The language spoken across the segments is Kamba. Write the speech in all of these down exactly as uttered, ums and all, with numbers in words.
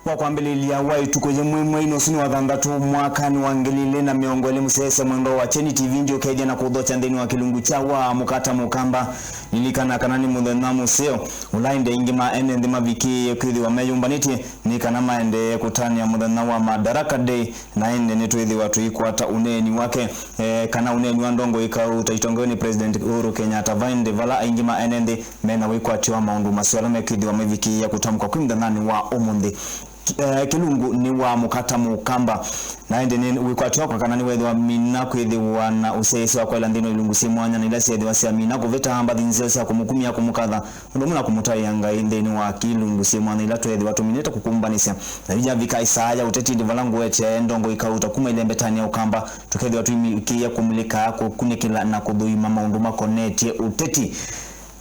Kwa kwambĩlĩlya wa ĩtukũ yĩmwe mweinĩ ũsu nĩ wa thanthatũ mwakanĩ wa ngili ilĩ na mĩongo ĩlĩ, mũsyaĩĩsya mwendwa wa Kyeni T V, ndiũkethya na kũthokya nthĩnĩ wa kĩlungu kya Waamũka ta Mũkamba. Lilikana kana nĩ mũthenya mũseo, ũla ĩndĩ aingĩ ma ene nthĩ mavikĩĩe kwĩthĩwa meyũmbanĩtye nĩ kana maendee kũtanĩa mũthenya wa Madaraka Day, na ĩndĩ nĩtwĩthĩwa tũikwata ũneeni wake, eh, kana ũneeni wa ndongoi kauta itongoew'e nĩ President Uhuru Kenyatta, va ĩndĩ vala aingĩ ma ene nthĩ mena wĩkwatyo wa maũndũ maseo ala mekwĩthĩwa maivikĩĩa kũtamkwa kwĩ mũthenyanĩ wa ũmũnthĩ. Ki-, eh, kĩlungu nĩ Waamũka ta Mũkamba. Na ĩndĩ nĩ wĩkwatyo wakwa kana nĩweethĩwa mina kwĩthĩwa na ũsyaĩĩsya wa kwaĩla nthĩnĩ wa ilungu syĩ mwanya na ila syeethĩwa syamina kũvĩta mbathi nzeo sya kũmũkumya, kũmũkatha, ũndũ ũmwe na kũmũtaĩa Ngai nthĩnĩ wa kĩlungu syĩ mwanya ila tweethĩwa tũminĩte kũkũmbanĩsya. Na yu yavika ĩsaa ya ũteti, ĩndĩ vala ngũeteae ndongoi kauta kuma ĩlembetanĩ ya Ũkamba, tũkethĩwa tũimĩkĩĩa kũmulĩka, kũkunĩkĩla na kũthũima maũndũ makonetye ũteti.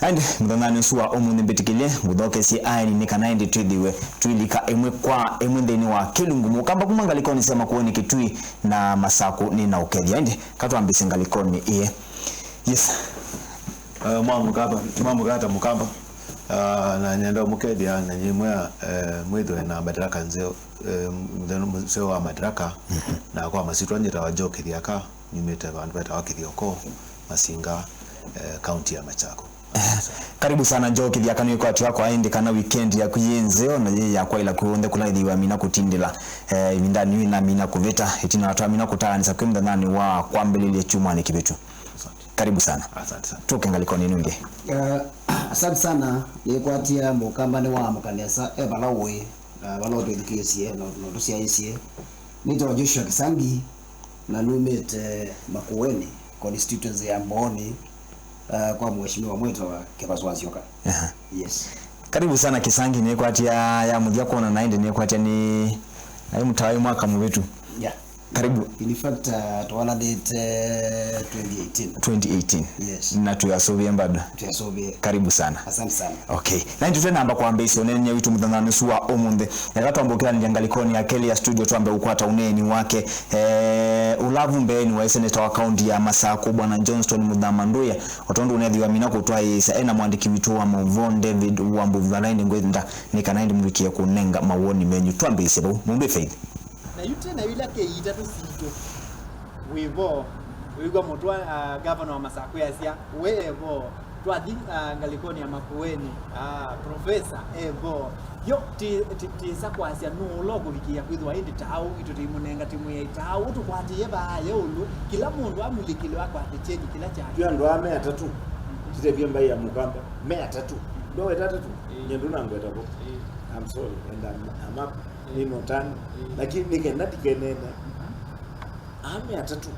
Ĩndĩ mũthenyanĩ ũsu wa ũmũnthĩ, mbĩtĩkĩlye ngũthokesye aeni nĩ kana ĩndĩ twĩthĩwe twĩlika ĩmwe kwa ĩmwe nthĩnĩ wa kĩlungu Mũkamba kuma ngalĩkonĩ sya Makueni, Kitui na Masakũ nĩ na ũkethya. Ĩndĩ katwambĩsye ngalĩkonĩ ĩĩ. Yes. Eh, Mwamũkamba, Mwamũka ta Mũkamba. Ah, na nyenda ũmũkethya na nyimwĩa, eh, mwĩthwe na Madaraka nzeo, eh, mũthenya mũseo wa Madaraka. Mhm. Na kwa masyĩtwa nyĩtawa Joe Kĩthiaka, nyumĩte vandũ vetawa Kĩthioko, Masinga, eh, kaunti ya Machakos. Karibu sana Joe Kĩthiaka, nĩ wĩkwatyo wakwa ĩndĩ kana weekend yaku yĩ nzeo na yĩ ya kwaĩla kw'onthe kũla ĩthĩwa mina kũtindĩla, eh, ĩvindanĩ yĩĩ namina kũvĩta, ĩtina wa twamina kũtaanĩsya kwĩ mũthenyanĩ wa kwambĩlĩlya kyumwanĩ kĩvĩtu. Asante. Karibu sana. Asante sana. Tũke ngalĩkonĩ ĩno ĩngĩ. Eh, asante sana. Nĩkwatĩa Mũkamba nĩ waamũka nesa e vala ũĩ, eh, vala ũtwĩthukĩĩsye na, na ũtũsyaĩĩsye. Nĩtawa Joshua Kisangi, na numĩte Makueni, constituency ya Mbooni, uh, kwa mheshimiwa mwĩtawa Kĩvasũ Wasyoka. Aha. Yes. Karibu sana Kisangi, nĩkwatĩa ya mũthya kwona na ĩndĩ nĩkwatĩa nĩ aĩ mũtawa mwaka mũvĩtu. Yeah. Karibu. In fact, uh, twalanĩte twenty eighteen. Twenty eighteen. Yes. Na tuyasũvie bado. Tuyasũvie. Karibu sana. Asante sana. Okay. Na ĩndĩ tũte namba kwambĩĩsya ũneenany'a witũ mũthenyanĩ ũsu wa ũmũnthĩ. Eka twambe ũkĩlanĩlya ngalĩkonĩ ya kelĩ ya studio twambe ũkwata ũneeni wake. Eh, ũla vu mbeenĩ waĩ seneta wa kaunti ya Masakũ, Bwana Johnston Muthama Nduya, o tondũ ũnethĩwa mina kũtwaĩĩsya ena mwandĩki witũ wa maũvoo David Wambuvi, vala ĩndĩ ngwenda nĩ kana ĩndĩ mũvikĩe kũnenga mawoni menyu. Twambĩĩsye vau. Mũmbĩ Faith. Na yu twĩ na ila kei itatũ sitũ. Wĩ vo? Wĩw'a mũtwe, ah, gavana wa Masakũ easya, we e vo? Twathi, ah, ngalĩkonĩ ya Makueni, ah, profesa e vo? Yo, ti, ti, tĩsa kwasya nũũ ũla ũkũvikĩĩa kwĩthĩwa ĩndĩ taa ũũ witũ tĩimũnenga, tĩmwĩai taa ũũ tũkwatĩĩe vaa ye ũlũ, kĩla mũndũ amulĩkĩlwe akwate kyeni kĩla kyake. Twĩ andũ aa me atatũ, titavye mbaĩ ya Mũkamba, me atatũ. Ndoweta atatũ, ĩĩ, nyie ndũnangweta vo. Ĩĩ. I'm sorry, and I'm, I'm up. Nĩ notani. Ĩĩ. Lakini nĩ kenda ndikeneene. Mhm. Aa me atatũ.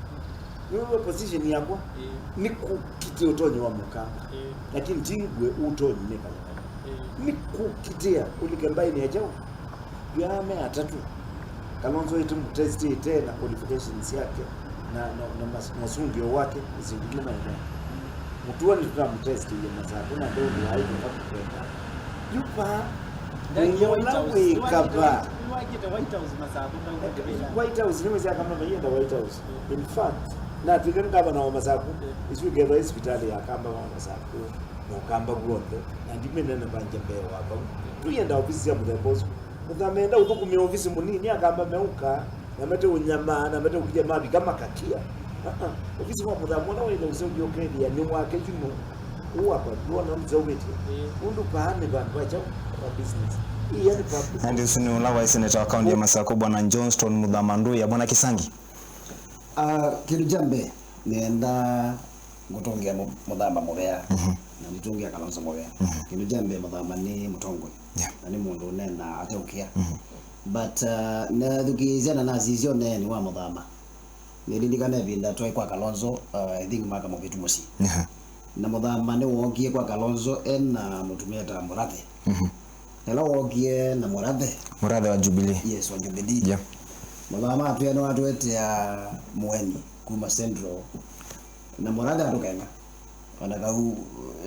Nĩwĩw'a position yakwa? Ĩĩ. Nĩ kũkitĩa ũtonyi wa Mũkamba. Ĩĩ. Lakini ti ngw'e ũtonyi nĩ kalekale. Ĩĩ. Nĩ kũkitĩa ũlike mbaĩnĩ ya kyaũ? Yu aa me atatũ. Kalonzo ĩtũmũtestĩte na qualifications yake na, na, na mas-, mosungio wake, ĩsindile maeneo. Mũtuo nĩtũtamũtestiie Masakũ na ndeũndũ waĩ kũka kũkwenda. Yu vaa, mũndũ ũla wĩ kavaa. White House nĩwĩsĩ Akamba maienda White House. In fact, natw'ĩke ngavana wa Masakũ, ĩsu ĩkethwa ĩ sivitalĩ ya Akamba wa Masakũ, na Ũkamba w'onthe, na ndimĩnene vangya mbee wa vau. Tũienda ovisi sya mũthemba ũsu. Mũthamenda ũthũkũmĩa ovisi mũnini, Akamba meũka, na mate ũnyamaa, na mate ũkilya mavika makakia. Ah, ah. Ovisi wa mũthama ũla waĩle ũseũvya ũkethĩa nĩ wake yu nũ. Ũũ wakwa, ndwona mseũvĩtye? Ĩĩ. Ũndũ vaa nĩ vandũ va kyaũ? Va business. Ĩĩ, nĩ public. Ĩndĩ ũsu nĩ ũla waĩ seneta wa kaunti ya Masakũ, Bwana Johnston Muthama Nduya. Bwana Kisangi. Ah, kĩndũ kya mbee, nĩenda ngũtũngĩa mũ-, Mũthama mũvea, mhm, na nĩtũngĩa Kalonzo mũvea. Mhm. Kĩndũ kya mbee, Mũthama nĩ mũtongoi. Yeah. Na nĩ mũndũ ũneenaa ateũkĩa. Mhm. But, uh, nathukĩĩsya na nasisya ũneeni wa Mũthama. Nĩlilikana ĩvinda twaĩ kwa Kalonzo, uh, I think mwaka mũvĩtu mũsyĩ. Aha. Na Mũthama nĩwookie kwa Kalonzo ena mũtumĩa ta Mũrathe. Mhm. Na ĩla wookie na Mũrathe. Mũrathe wa Jubilee. Yes, wa Jubilee. Yeah. Mũthama atwĩa nĩwatũetea mũeni kuma Central. Na Mũrathe atũkenga. Ona kau,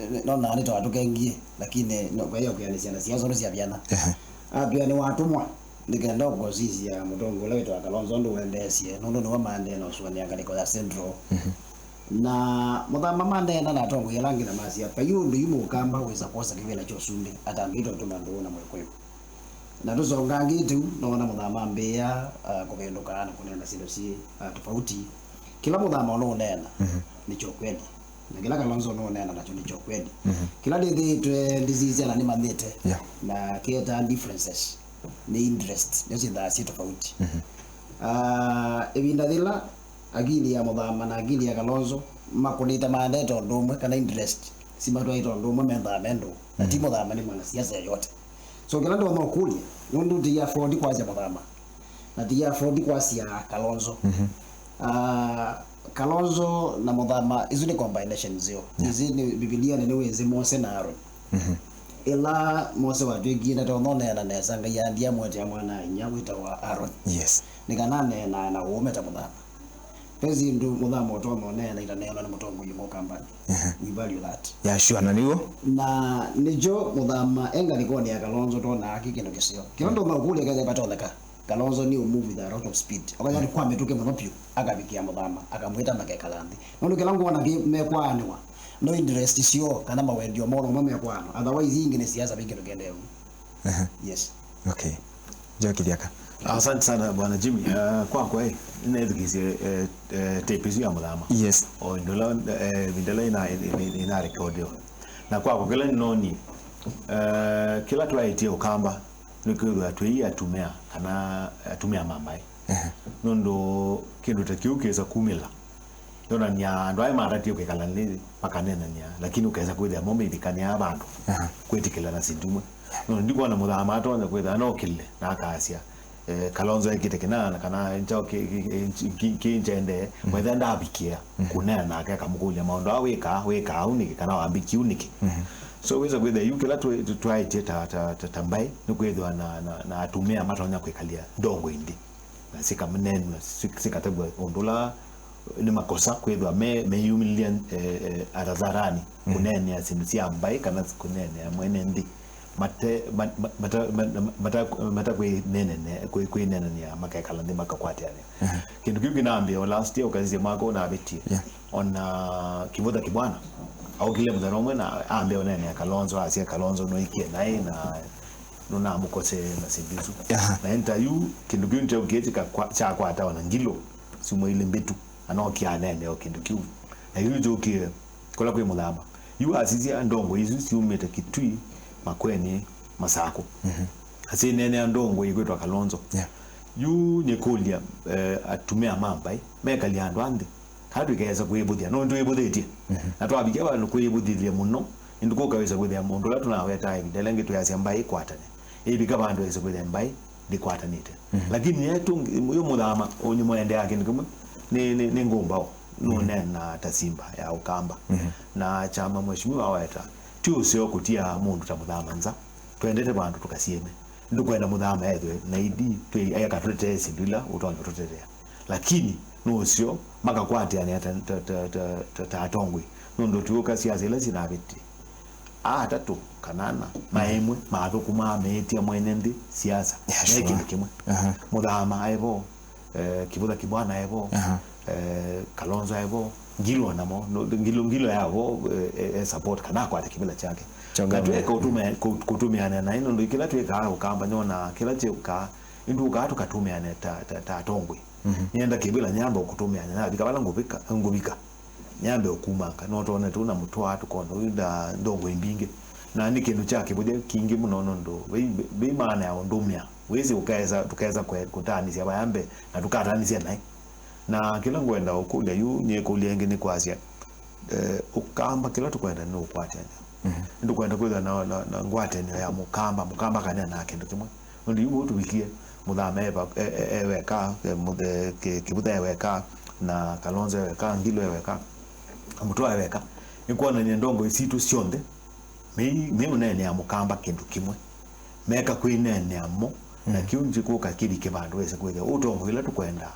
eh, nonaa nĩtawatũkengie, lakini no, kwa hiyo kwĩanĩsya na siasa ũndũ syavyana. Ehe. Atwĩa nĩwatũmwa, nĩ kenda ũkũsisya mũtongoi ũla wĩtawa Kalonzo ũndũ ũendeesye, nũndũ nĩwe maendee na ũsũanĩa ngalĩko ya Central. Mhm. Na Mũthama maneena na atongoi ala angĩ na masya, vai ũndũ yu Mũkamba wĩsa kwosa kĩvĩla kya ũsumbĩ, atambĩtwe kũtũma ndũũ na Mũkũyũ. Na tũsongangĩte ũu, nowona Mũthama ambĩĩa, ah, kũvĩndũka na kũneena syĩndũ syĩ, ah, tofauti. Kĩla Mũthama ũnũũneena nĩ kya ũkweli. Na kĩla Kalonzo ũnũũneena nakyo nĩ kya ũkweli. Kĩla ndĩthĩĩtwe ndisisya na nĩmanyĩte, yeah, na kĩetaa differences nĩ interest, nĩo syĩthaa syĩ tofauti. Ah, ĩvinda yĩla akili ya Mũthama na akili ya Kalonzo makũnĩte maendete ũndũ ũmwe, kana interest simatwaĩte ũndũ ũmwe, mendaa me ndũũ. Na ti Mũthama nĩ mwanasiasa yeyote. So kĩla ndonya ũkũlya, nũndũ ti afford kwasya Mũthama na ti afford kwasya Kalonzo. Ah, Kalonzo na Mũthama, isu nĩ combination nzeo. Yeah. Isu nĩ Biblia nĩ nĩwĩsĩ Mose na Aaron. Ĩla Mose watw'ĩkie ndatonywa ũneena nesa, Ngai aendie amũetea mwana-a-inyia wĩtawa Aaron. Yes. Nĩ kana aneenae na ũũme ta Mũthama. Ve syĩndũ Mũthama ũtonya ũneena itaneenwa nĩ mũtongoi ũmwe Ũkambanĩ. We value that. Yeah, sure, na nĩw'o. Na nĩkyo Mũthama e ngalĩkonĩ ya Kalonzo twonaa kĩ kĩndũ kĩseo. Kĩla ndonya ũkũlya kethĩa vatonyeka. Kalonzo nĩ ũ move with a lot of speed. Okanya nĩ kwa mĩtũkĩ mũno vyũ, akavikĩa Mũthama, akamwĩta makekala nthĩ. Nũndũ kĩla ngwona kĩ mekwaanĩwa, no interest syoo, kana mawendeo moo, no mo mekwaanwa. Otherwise, ingĩ nĩ siasa, ve kĩndũ kĩendee ũu. Yes. Okay. Njoki Thiaka. Asante sana, Bwana Jimmy. Uh, kwakwa, eh, nĩnethukĩĩsye, eh, eh, tape ĩsu ya Mũthama. Yes. O ĩndĩ ĩla, eh, ĩvinda ĩla ĩna, ĩna, ĩna recordiwa. Na kwakwa, kĩla nĩnonie, eh, kĩla twaĩtye Ũkamba, nĩkwĩthĩwa twĩ atumĩa kana atumĩa ma mbaĩ. Ehe. Nũndũ kĩndũ ta kĩu kĩsa kumĩla, yonany'a andũ aya matatie kwĩkala nthĩ makaneenany'a, lakini ũkesa kwĩthĩa mo mĩvikanĩaa vandũ, aha, kwĩtĩkĩlana syĩndũ imwe. Nũndũ ndikwona Mũthama atonya kwĩthĩa anokĩlile na akasya, eh, Kalonzo ekĩte kĩna, na kana njaũ kĩ, kĩ, kĩ, kĩ, kĩ nkyendee, mhm, wethĩa ndavikĩa, mhm, kũneena nake akamũkũlya maũndũ aa wĩkaa, wĩkaa ũu nĩkĩ, kana wambĩkie ũu nĩkĩ? Mhm. So wĩsa kwĩthĩa yu kĩla twĩ-, twaĩtye ta, ta, ta, ta mbaĩ, nĩ kwĩthĩwa na, na, na atumĩa matonya kwĩkalya ndongoi nthĩ, na sikamnenwa, sik-, sikatavw'a ũndũ ũla nĩ makosa kwĩthĩwa me, meyumĩlya, eh, eh, hadharani, mm, kũneenea syĩndũ sya mbaĩ kana kũneenea mwene nthĩ mate-, ma-, ma-, mata-, ma-, mata-, matakwĩneenea, kwĩ-, kwĩneenanĩa makekala nthĩ makakwatĩanĩa. Mhm. Kĩndũ kĩu kĩnambĩa o last year, ũkasisya mwaka ũnavĩtie. Yeah. Ona Kivutha Kibwana aũkile mũthenya ũmwe na ambĩa ũneenea Kalonzo, asya Kalonzo noikie naĩ na nũnamũkosee na syĩndũ isu. Aha. Na ĩndĩ ta yu, kĩndũ kĩu nĩkyaũkie kĩka-, kyakwata ona Ngilo syumwa ilĩ mbĩtu, anokie aneenea o kĩndũ kĩu. Na yu nĩkyũkie kũla kwĩ Mũthama. Yu asisya ndongoi isu syumĩte Kitui, Makueni, Masakũ. Mhm. Asineenea ndongoi ĩkwĩtwa Kalonzo. Yeah. Yu nĩkũlya, eh, atumĩa ma mbaĩ, mekalya andũ a nthĩ, kana tũikesa kwĩvũthya, nũndũ twĩvũthĩtye. Mhm. Na twavikya vandũ kwĩvũthĩthya mũno, nĩtũkũka wĩsa kwĩthĩa mũndũ ũla tũnawetaa ĩvinda ĩla ĩngĩ twĩasya mbaĩ ĩkwatane. Ĩvika vandũ wĩsa kwĩthĩa mbaĩ ndĩkwatanĩte. Mhm. Lakini yetu ngi-, yu Mũthama, ũnyũ mwendeaa kĩndũ kĩmwe, nĩ, nĩ, nĩ ngũmbaũ, nũneenaa ta simba ya Ũkamba. Mhm. Na kyama mheshimiwa aweta, ti ũseo kũtia mũndũ ta Mũthama nza. Twendete vandũ tũkasieme. Ndũkwenda Mũthama ethwe na idi, twĩ, akatũtetee syĩndũ ila ũtonya ũtũtetea. Lakini nũseo makakwatĩanĩa ta, ta, ta, ta, ta, ta atongoi. Nũndũ tũũka siasa ila sinavĩtie. Aa atatũ kana ana, maemwe, mathũkũmaa meĩtya mwene nthĩ siasa. Yeah, me sure. Kĩndũ kĩmwe. Aha. Mũthama aĩ vo, eh, Kivutha Kibwana aĩ vo, aha, eh, Kalonzo aĩ vo, Ngilo namo, no, Ngilo, Ngilo ya vo, eh, eh, eh, support kana akwate kĩvĩla kyake. Kya na tweka government. Ũtũme-, kũ-, kũtũmĩana naĩ, nũndũ kĩla twĩkaa Ũkamba nyona, kĩla kyĩũkaa, nĩtũkaa tũkatũmĩane ta, ta, ta atongoi. Mhm. Nĩenda kĩvĩla nyamba ũkũtũmĩana, navika vala ngũvika, ngũvika. Nyambe ũkumanga, no twone tũna mũtwaa, tũkona ũyu nda ndongoi mbingĩ. Na nĩ kĩndũ kya kĩvũthya kingĩ mũno nũndũ, vei, vei maana ya ũndũmĩa. Wĩsĩ ũkesa, tũkesa kwe-, kũtaanĩsya vaya mbee, na tũkataanĩsya naĩ. Na kĩla ngwenda ũkũlya yu, nyie kũlya ĩngĩ nĩ kwasya, eh, Ũkamba kĩla tũkwenda nĩ ũkwatĩanĩa. Mhm. Nĩtũkwenda kwĩthwa na, na, na ngwatanĩo ya Mũkamba, Mũkamba akaneenaa kĩndũ kĩmwe. Nũndũ yu ũu tũvikie, Mũthama e va-, e, e, e weka, e, Mũthe-, Kĩ-, Kĩvutha e weka, na Kalonzo e weka, Ngilo e weka, na Mũtũa e weka. Nĩkwonany'a ndongoi sitũ syonthe, mei-, meũneenea Mũkamba kĩndũ kĩmwe. Meka kwĩneenea mo, na, mm, kĩu nĩkĩkũka kĩvike vandũ wĩse kwĩthĩa ũtongoi ũla tũkwenda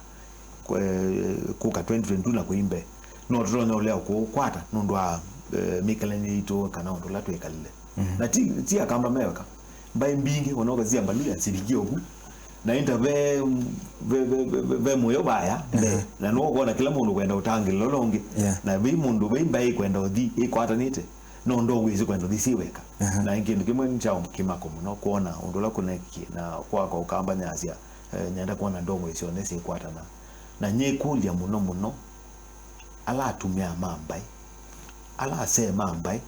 kwe-, kũka twenty twenty-two na kũi mbee. No tũtonya ũlea kũũkwata nũndũ wa, eh, mĩkalĩle yitũ kana ũndũ ũla twĩkalile. Mhm. Na ti, ti Akamba meweka. Mbaĩ mbingĩ, ona ũkasisya Mbaluya, sivikie ũku. Na ĩndĩ ve, ve, ve, ve, ve, ve mũyo vaya, mbee. Mhm. Na nũkwona kĩla mũndũ kwenda ũtangĩlĩla ũla ũngĩ. Yeah. Na vei mũndũ, vei mbaĩ ĩkwenda ũthi, ĩkwatanĩte. No ndongoi isu kwenda ũthi syĩ weka. Aha. Na kĩndũ kĩmwe nĩ kya kĩmako mũno kwona ũndũ ũla kũnekie na kwakwa Ũkamba nyasya, eh, nyenda kwona ndongoi syonthe syĩkwatana. Na nyĩkũlya mũno mũno, ala atumĩa ma mbaĩ, ala asee ma mbaĩ,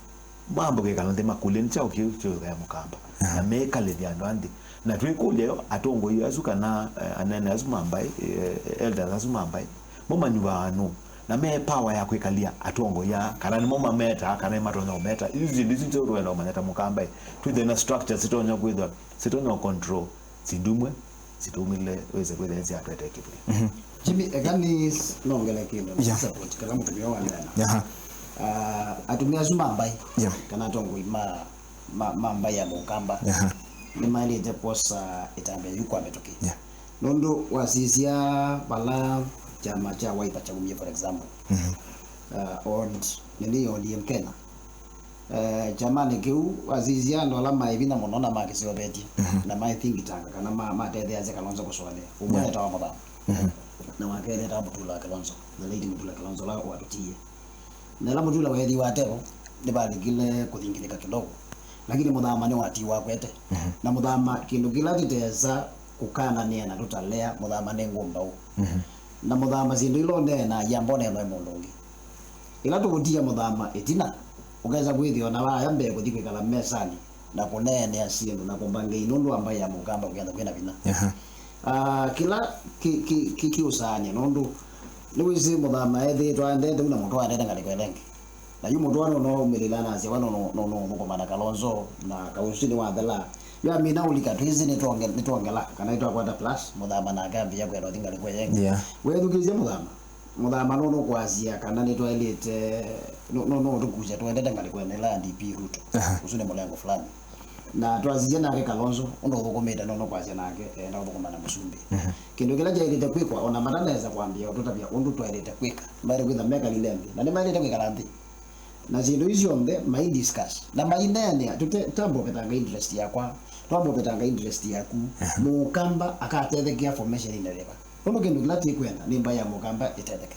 mambo kĩkala nthĩ makũlye nĩ kyaũ kĩu kĩũkaya Mũkamba. Aha. Na mekalĩthya andũ a nthĩ. Na twĩkũlya yo, atongoi asu kana, eh, anene asu ma mbaĩ, eh, elders asu ma mbaĩ, mo manyuvaa nũũ? Na me power ya kwĩkalya atongoi aa, kana nĩmo mametaa, kana nĩmatonya ũmeta? Isu syĩndũ isu nzeo tũenda ũmanya ta Mũkamba ĩ. Twĩthĩe na structure sitonya kwĩthwa, sitonya control syĩndũ imwe sitũmĩle wĩse kwĩthĩa nĩsyatwetee kĩvũthya. Mhm. Jimmy, eka nĩ s-, nongele kĩndũ na, yeah, support kĩla mũtumĩa waneena. Aha. Ah, atumĩa asu ma mbaĩ, yeah, kana atongoi ma, ma, ma mbaĩ ya Mũkamba, aha, nĩmaĩlĩte kwosa ĩtambya yĩu kwa mĩtũkĩ. Yeah. Nũndũ wasisya vala kyama kya Wiper kyaumie, for example, mhm, uh, old, nini, O D M Kenya, eh, kyamanĩ kĩu, wasisya andũ ala maĩ vinya mũno na makĩseũvetye, mhm, na maĩ think tank kana ma-, matetheeasya Kalonzo kũsũanĩa. Ũmwe, yeah, etawa Mũthama. Mhm. Na wa kelĩ etawa Mutula wa Kilonzo, the late Mutula Kilonzo ũla watũtiie. Na ĩla Mutula weethĩiwe atevo, nĩvalikile kũthingithĩka kidogo. Lakini Mũthama nĩwatiiwe akwete. Mhm. Na Mũthama, kĩndũ kĩla tĩtesa kũkananĩa na tũtalea, Mũthama nĩ ngũmbaũ. Mhm. Na Mũthama syĩndũ ila ũneenaa, yamba ũneenwe mũndũ ũngĩ. Ĩla tũũtia Mũthama ĩtina, ũkesa kwĩthĩa o na waya mbee kũthi kwĩkala mesanĩ na kũneenea syĩndũ na kũmba ngei nũndũ wa mbaĩ ya Mũkamba kũkethwa kwĩna vinya. Aha. Ah, kĩla kĩ, kĩ, kĩ, kĩũsaany'a nũndũ nĩwĩsĩ Mũthama ethĩĩtwe aendete ũu na mũtwe aendete ngalĩko ĩla ĩngĩ. Na yu mũtwe nũno aumĩlĩla na asya we nũno, nũno ũthũkũma na Kalonzo na kaũsu nĩwathela. Yu amina ũlika twĩsĩ nĩtwonge-, nĩtwongela kana nĩtwakwata plus, Mũthama nake ambĩĩa kwenda ũthi ngalĩko ĩla ĩngĩ. Yeah. Wethukĩĩsye Mũthama. Mũthama nũnũkwasya kana nĩtwaĩlĩte, nũ-, nũ-, nũũtũkusya tũendete ngalĩkonĩ ĩla ya D P Ruto. Aha. Ũsu nĩ mũlengo fulani. Na twasisya nake Kalonzo, ũndũ ũthũkũmĩte nũnũkwasya nake eenda ũthũkũma na Mũsumbĩ. Mhm. Kĩndũ kĩla kyaĩlĩte kwĩkwa, ona matanesa kwambĩĩa ũtũtavya ũndũ twaĩlĩte kwĩka, maĩle kwĩtha mekalile nthĩ. Na nĩmaĩlĩte kwĩkala nthĩ. Na syĩndũ isu syonthe mai discuss. Na maineenea, tũte-, twamba ũvetanga interest yakwa, twamba ũvetanga interest yaku, aha, Mũkamba akatethekea formation-inĩ yĩva? Nũndũ kĩndũ kĩla tĩkwenda nĩ mbaĩ ya Mũkamba ĩtetheke.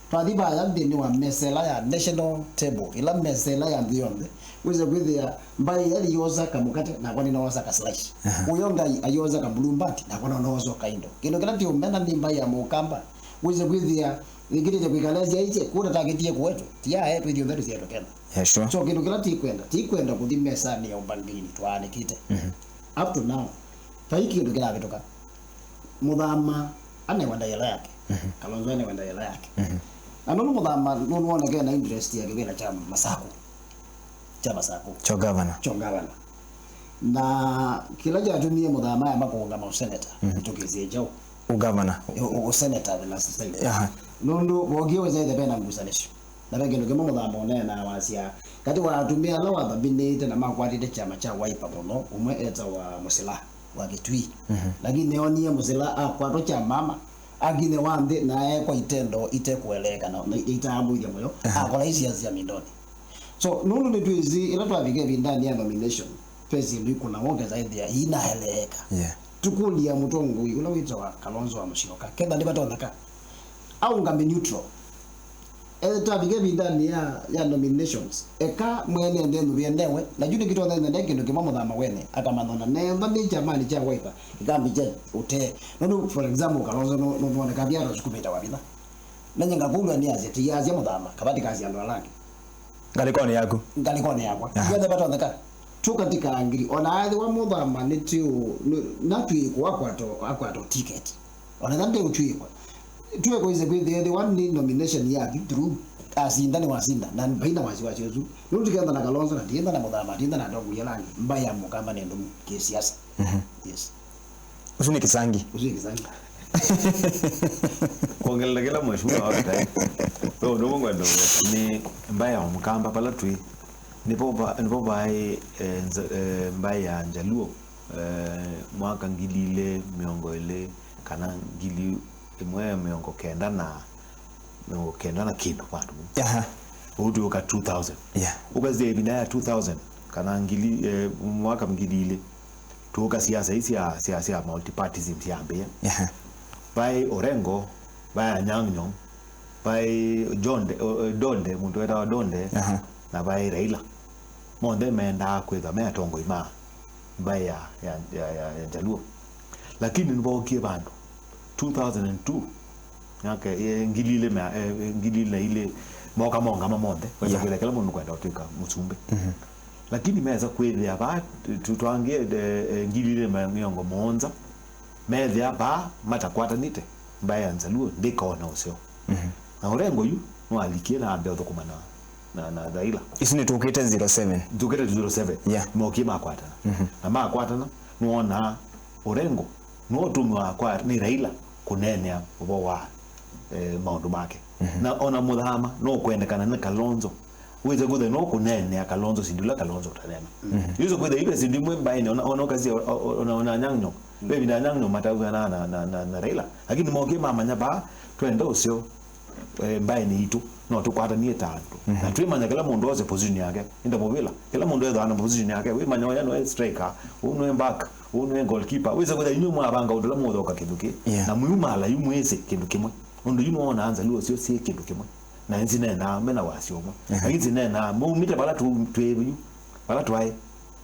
Twathi vaya nthĩnĩ wa mesa ĩla ya national table, ĩla mesa ĩla ya nthĩ yonthe, wĩse kwĩthĩa mbaĩ ĩla yosa kamũkate, nakwa nĩnoosa ka slice. Aha. Ũyo Ngai ayosa ka blueband, nakwa no noosa kaindo. Kĩndũ kĩla tĩũmena nĩ mbaĩ ya Mũkamba, wĩse kwĩthĩa ĩkĩtĩte kwĩkala syaĩtye, kũta takĩtie kũwetwe, tiae twĩthĩ onthe tũsyaĩtwe Kenya. Yeah, sure. So kĩndũ kĩla tĩkwenda, tĩkwenda kũthi mesanĩ ya ũmbangĩinĩ twaanĩkĩte. Mhm. Up to now, vai kĩndũ kĩlavĩtũka. Mũthama anewa ndaĩla yake. Mhm. Kalonzo anewa ndaĩla yake. Mhm. Na nũndũ Mũthama nũnũonekee na interest ya kĩvĩla kya Masaku. Kya Masaku. Kyo governor. Kyo governor. Na kĩla kyatumie Mũthama aya makũũngama ũseneta, mhm, nĩtũkĩsie kyaũ? Ũgavana. Ũ-, ũ-, ũseneta the last time. Aha. Nũndũ vokie wĩsaĩte vena ngusanĩsyo. Na ve kĩndũ kĩmwe Mũthama ũneenaa wasya, katĩ wa atumĩa ala wathaminĩte na makwatĩte kyama kya Wiper mũno, ũmwe etawa Mũsila wa Kitui. Mhm. Lakini nĩoonie Mũsila akwatwa kya mama, akinyĩwa nthĩ na aekwa itendo itekũeleeka na, na itaamũĩthya mũyo, aha, akola isiasa sya mindonĩ. So, nũndũ nĩtwĩsĩ, ĩla twavika ĩvindanĩ ya nomination, ve syĩndũ ikũnawa ũkesa ĩthĩa iinaeleeka. Yeah. Tũkũlya mũtongoi ũla wĩtawa Kalonzo wa Musyoka, ketha nĩvatonyeka aũngame neutral. Ethĩwa twavika ĩvindanĩ ya, ya nominations, eka mwene nthĩ nthuvĩe newe, na yu nĩkĩtonya nthĩ kĩndũ kĩmwe Mũthama wene, akamanya ona nethwa nĩ kyamanĩ kya Wiper, ĩkambĩkya ũtee. Nũndũ, for example, Kalonzo nũ-, nũnũoneka vyata ũsukumĩte wavinya. Na nyie ngakũlw'a nĩ asya, tĩiasya Mũthama, kavati kasya andũ ala angĩ. Ngalĩkonĩ yaku. Ngalĩkonĩ yakwa. Aha. Ithuothe vatonyeka. Tũkatika ngili. Ona ethĩwa Mũthama nĩ tĩũ, nĩ, na twĩkwa akwata, akwata ticket. Ona ethĩwa ndeũtwĩkwa. Twĩkwa ise kwĩthĩa ethĩwa nĩ nomination yathi through. Asinda nĩ wasinda. Na vaina wasiwasi ũsu. Nũndũ tũkenda na Kalonzo na ndienda na Mũthama, ndienda na atongoria ala angĩ. Mbaĩ ya Mũkamba nĩ ndũmu kĩsiasa. Mhm. Yes. Ũsu nĩ kĩsangi. Ũsu nĩ kĩsangi. Kwongelela kĩla mheshimiwa watae, ve ũndũ ũmwe ngwenda ũweta, nĩ mbaĩ ya Mũkamba vala twĩ, nĩvo va-, nĩvo vaĩ, eh, nza-, eh, mbaĩ ya Njaluo, eh, mwaka ngili ilĩ mĩongo ĩlĩ kana ngili ĩmwe mĩongo kenda na mĩongo kenda na kĩndũ vandũ vau. Aha. Ũu twĩũka two thousand. Yeah. Ũkasya ĩvinda ya two thousand, kana ngili, eh, mwaka ngili ilĩ, tũũka siasa ii sya, sya, sya multipartism syambĩĩa. Yeah. Vaĩ Orengo, vaĩ Anyang' Nyong'o, vaĩ Jonde, o, o, Donde, mũndũ wetawa Donde, aha, na vaĩ Raila. onthe mendaa kwĩthwa me atongoi ma mbaĩ ya, ya, ya, ya, ya Njaluo. Lakini nĩvookie vandũ two thousand and two, myaka, eh, ngili ilĩ mea-, eh, eh, ngili ilĩ na ilĩ, moka mongama monthe, wesa Yeah. kwĩthĩa kĩla mũndũ nũkwenda ũtw'ĩka mũsumbĩ. Mhm. Lakini mesa kwĩthĩa vaa, tu-, twangie, eh, eh, ngili ilĩ na mĩongo mũonza, methĩa vaa matakwatanĩte, mbaĩ ya Njaluo ndĩkona ũseo. Mhm. Na Orengo yu nĩwalikie na ambĩa ũthũkũma na, na, na Raila. Isu nĩ tũkĩte zero seven. Tũkĩte zero seven. Yeah. Mokie makwatana. Mhm. Na makwatana, nĩwonaa Orengo nĩwe ũtũmĩwa kwa, nĩ Raila kũneenea ũvoo wa, eh, maũndũ make. Mhm. Na ona Mũthama nũkwendekana nĩ Kalonzo. Wĩse kwĩthĩa no kũneenea Kalonzo syĩndũ ila Kalonzo ũtaneena. Mhm. Wĩse kwĩthĩa ive syĩndũ imwe mbaĩnĩ, ona, ona ũkasya, o-, o-, ona, ona Anyang' Nyong'o. Ve ĩvinda Anyang' Nyong'o matavw'anaa na, na, na, na Raila. Lakini mokie mamanya vaa twenda ũseo, eh, mbaĩnĩ itũ, no tũkwatanie ta andũ. Mhm. Na twĩmanya kĩla mũndũ ose position yake. Ĩnda mũvĩla, kĩla mũndũ ethĩwa na position yake. Wĩmanya ũya nĩwe striker, ũũ nĩwe back, ũũ nĩwe goalkeeper. Wĩse kwĩthĩa inyw'ĩ mwavanga ũndũ ũla mũũthoka kĩndũ kĩ. Yeah. Na mwiumala yu mwĩsĩ kĩndũ kĩmwe. Ũndũ yu nĩwonaa Njaluo syo syĩ kĩndũ kĩmwe. Na nzineenaa me na wasyo ũmwe. Mhm. Lakini nzineenaa, maumĩte vala tu-, twĩ yu, vala twaĩ,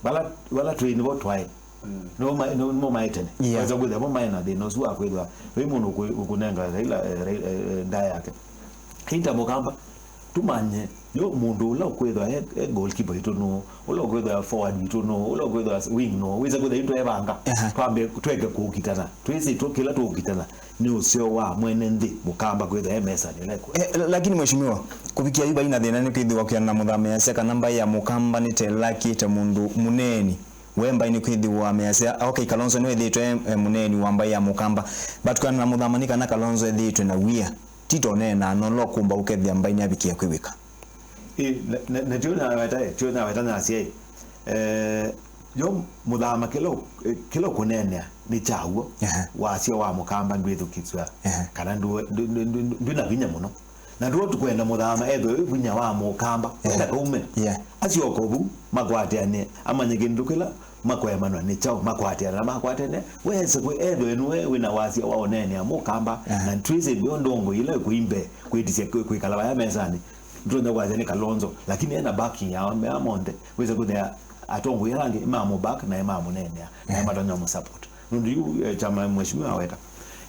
vala, vala twĩ nĩvo twaĩ. Mm. Nĩmo ma-, nĩmo, nĩmo maĩ tene. Yeah. Wesa kwĩthĩa mo maĩ na thĩna ũsu wa kwĩthwa, wĩ mũndũ ũkũ-, ũkũnenga Raila, eh, Raila, eh, eh, ndaa yake. Ĩnda Mũkamba, tũmanye, yo mũndũ ũla ũkwĩthwa e, e goalkeeper witũ nũũ, ũla ũkwĩthwa forward witũ nũũ, ũla ũkwĩthwa wing nũũ, wĩsa kwĩthwa yu twevanga, Aha. twambe, tweke kũkitana. Twĩsĩ tũ-, kĩla tũkitana nĩ ũseo wa mwene nthĩ Mũkamba kwĩthwa e mesanĩ ĩla ĩkwĩ. Eh, la-, lakini mheshimiwa, kũvikĩa yu vaina thĩna nĩ kwĩthĩwa kwĩana na Mũthama easya kana mbaĩ ya Mũkamba nĩtelakĩte mũndũ mũneeni. We mbaĩ nĩ kwĩthĩwa measya, okay, Kalonzo nĩwĩthĩĩtwe e, e mũneeni wa mbaĩ ya Mũkamba. But kwĩana na Mũthama nĩ kana Kalonzo ethĩĩtwe na wia. Ti toneenaa nola ũkũmba ũkethĩa mbaĩ nĩavikĩe kwĩw'ĩka. Ĩ, na, na, na tio naweta, ĩ, tio naweta nasya, ĩ. Eh, yo Mũthama kĩla ũ-, eh, kĩla ũkũneenea nĩ kyaw'o. Ehe. Wasya wa Mũkamba ndwĩthukĩĩsw'a. Ehe. Kana ndũ-, ndũ-, ndũ-, ndũ-, ndwĩ na vinya mũno. Na ndũo tũkwenda Mũthama ethwe wĩ vinya wa Mũkamba. Ehe. Wenda kaume. Yeah. Asyoka vu, makwatĩane, amanye kĩndũ kĩla makwemanwa nĩ kyaũ, makwatĩana na makwatene. Wese kwĩ ethwe nĩwe wĩ na wasya wa ũneenea Mũkamba. Ehe. Na twĩsĩ ndio ndongo ila ĩkũimbe kwĩtisya kwĩ-, kwĩkala vaya mesanĩ. Ndũtonya kwasya nĩ Kalonzo, lakini ena backing ya mea monthe. Wĩsa kwĩthĩa atongoi ala angĩ mamũback na mamũneenea, na Eh. matonya mũsupport. Nũndũ yu, eh, kyama mheshimiwa aweta.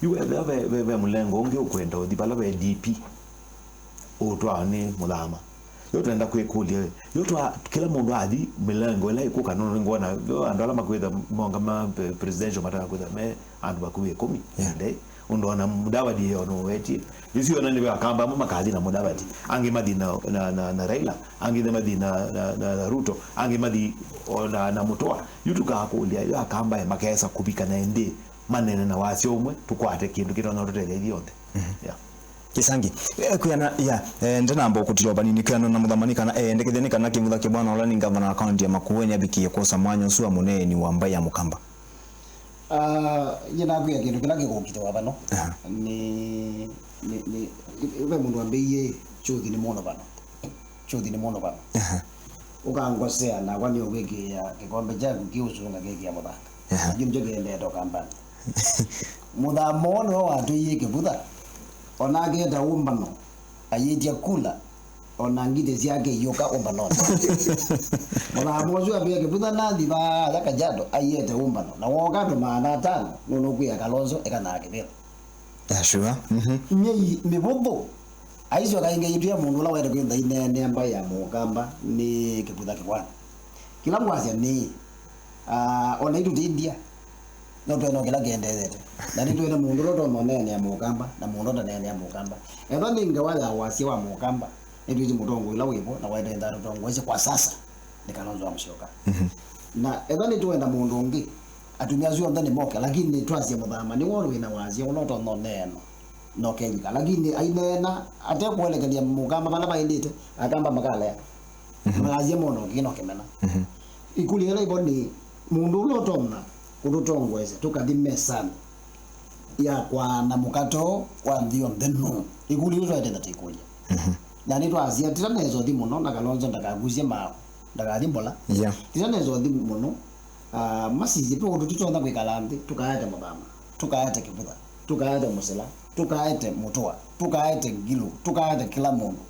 Yu ethĩa ve, ve, ve mũlengo ũngĩ ũkwenda ũthi vala ve D P. Ũtwaa nĩ Mũthama. Yo twenda kwĩkũlya, yo twa, kĩla mũndũ athi mĩlengo ĩla ĩkũka, nũndũ nĩngwona, yo andũ ala makwĩtha monga ma pe-, presidential mataka kwĩtha me andũ vakuvĩ ĩkũmi. Yeah. Ĩndĩ, ũndũ ona Mudavadi yo nũwetie. Ĩsu yona nĩ Akamba amwe makathi na Mudavadi. Angĩ mathi na, na, na, na Raila. Angĩ nĩ mathi na, na, na, na Ruto. Angĩ mathi o na, na Mũtũa. Yu tũkakũlya, yo Akamba e makesa kũvika na ĩndĩ manene na wasya ũmwe, tũkwate kĩndũ kĩtonya ũtũtethya ithyonthe. Mhm. Yeah. Kĩsangi, eh, kwĩana, ya, eh, ndenamba ũkũtĩla vanini kwĩana na Mũthama nĩ kana, eh, endekethya nĩ kana Kĩvutha Kĩvwana ũla nĩ ngavana wa kaunti ya Makueni avikie kwosa mwanya ũsu wa mũneeni wa mbaĩ ya Mũkamba. Ah, nyie nakwĩa kĩndũ kĩla kĩkũkitĩwa vano. Aha. Nĩ, nĩ, nĩ, ve mũndũ ambĩie, Chuthi nĩ mũno vano. Chuthi nĩ mũno vano. Aha. Ũkangosea, nakwa nĩũkwĩkĩĩa kĩkombe kyaku kĩũsunga kĩkĩa mũthanga. Aha. Nakyo nĩkyo kĩendete Ũkambanĩ. Mũthama ũũ nĩwe watwĩie Kĩvutha, onake eta ũmbano, ayĩtya kula, ona ngitĩ syake iyũka ũmbanonĩ. Mũthama ũsu ambĩie Kĩvutha nathi vaa ya Kajiado, aiete ũmbano, na wooka andũ maana atano, nũnũkwĩa Kalonzo eka na Kĩvĩla. Yeah, sure. Mhm. Myei mĩvũthũ, aisyoka ĩngĩ aitwĩa mũndũ ũla waĩle kwĩtha ineenea mbaĩ ya Mũkamba nĩ Kĩvutha Kĩvwana. Kĩla ngwasya nĩ, ah, ona itũ ti India, no twene o kĩla kĩendeete. Na nĩtwene mũndũ ũla ũtonya ũneenea Mũkamba, na mũndũ ũtaneenea Mũkamba. Ethwa nĩ ngewa ya wasya wa Mũkamba, nĩtwĩsĩ mũtongoi ũla wĩvo, na waĩle nda tũtongoesye kwa sasa, nĩ Kalonzo wa Musyoka. Mhm. Na ethwa nĩtwenda mũndũ ũngĩ, atumĩa asu onthe nĩmoke, lakini nĩtwasya Mũthama, nĩwe wĩ na wasya ũla ũtonya ũneena na ũkew'ĩka. Lakini aineena atekũelekelya Mũkamba vala vaĩlĩte, Akamba makalea. Mhm. Makasya mona ũkĩ no kĩmena. Mhm. Ĩkũlyo yĩla ĩvo nĩ, mũndũ ũla ũtonya kũtũtongoesya tũkathi mesanĩ ya kwaana mũkate ũũ wa nthĩ yonthe nũũ? Ĩkũlyo yĩu twaĩte na tũikũlya. Mhm. Na nĩtwasya, tita nesa ũthi mũno, na Kalonzo ndakakusye maaũ, ndakathi mbola. Yeah. Tita nesa ũthi mũno, ah, masisye, ve ũndũ tũtonya kwĩkala nthĩ, tũkaete Mũthama, tũkaete Kĩvutha, tũkaete Mũsila, tũkaete Mũtũa, tũkaete Ngilu, tũkaete kĩla mũndũ.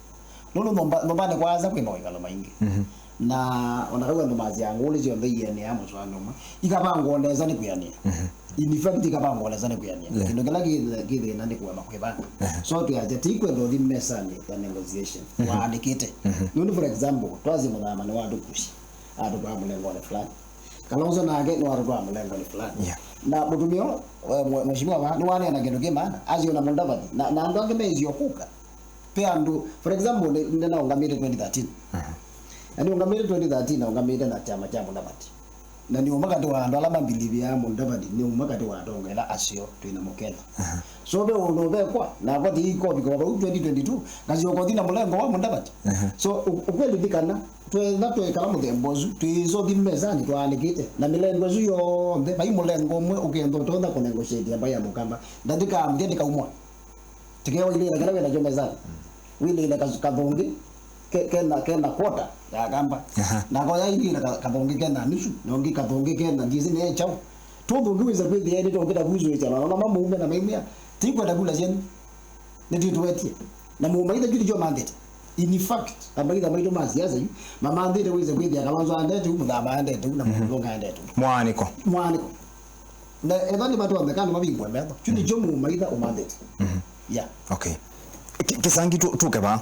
Nũndũ nyũmba, nyũmbanĩ kwa Asa kwĩ mawĩkalo maingĩ. Mhm. Na ona kau andũ masyaa ngũlĩ syonthe ienea mũsũanĩ ũmwe, ikavangwa o nesa nĩ kwĩanĩa. Mhm. In fact, ikavangwa o nesa nĩ kwĩanĩa. Yeah. Kĩndũ kĩla kĩ, kĩ thĩna nĩ kũema kwĩvanga. Aha. So twĩasya, tĩikwenda ũthi mesanĩ ya negotiation. Mhm. Waandĩkĩte. Mhm. Nũndũ, for example, twasye Mũthama nĩwatũkusya, atũtwaa mũlengonĩ fulani. Kalonzo nake nĩwatũtwaa mũlengonĩ fulani. Yeah. Na mũtumĩa, eh, mwe-, mheshimiwa wa, nĩwaneena kĩndũ kĩ maana, asyo na Mudavadi. Na, na andũ angĩ meisyo kũka. Pe andũ, for example, nĩ, nĩnaũngamĩte twenty thirteen. Mhm. Na nĩũngamĩte twenty thirteen, naũngamĩte na kyama kya Mudavadi. Na nĩ ũmwe katĩ wa andũ ala mambĩlĩvĩaa Mudavadi, nĩ ũmwe katĩ wa atongoesya ala aseo twĩ namo Kenya. Mhm. So ve ũndũ ũvekwa, nakwa tĩikovika vau twenty twenty-two, ngasyoka ũthi na mũlengo wa Mudavadi. Mhm. So, ũ-, ũkweli nĩ kana, twetha twekala mũthemba ũsu, twĩsothi mesanĩ twaanĩkĩte, na mĩlengo ĩsu yonthe, vai mũlengo ũmwe ũkenda ũtonya kũnegotiate mbaĩ ya Mũkamba, ndatĩka amũke ndĩkaumwa. Tĩkeo ilĩĩla kĩla wĩ nakyo mesanĩ. Wĩlĩĩle ka-, kathũngĩ ke-, kena, kena quarter ya Kamba. Aha. Nako ya ilĩĩle ka-, kathũngĩ kena nusu, na ũngĩ kathũngĩ kena ndiĩsĩ nĩ kyaũ. Tũthũngĩ wĩsa kwĩthĩa nĩ tũngĩta kuzũĩsya, na ona mamaume na maimwĩa, tĩikwenda kula syenyu. Nĩtwĩtũetie. Na mũmaitha kĩtu kyo manthĩte. In fact, amaitha maitũ ma siasa yu, mamanthĩte wĩsa kwĩthĩa Kalonzo andete u, Mũthama andete u, na Mũthũng'a andete u. Mwaanĩko. Mwaanĩko. Na ethwa nĩmatonyeka nĩmavingũe metho. Kyu nĩkyo mũmaitha ũmanthĩte. Mhm. Yeah. Okay. Ki-, Kĩsangi tu-, tuke vaa.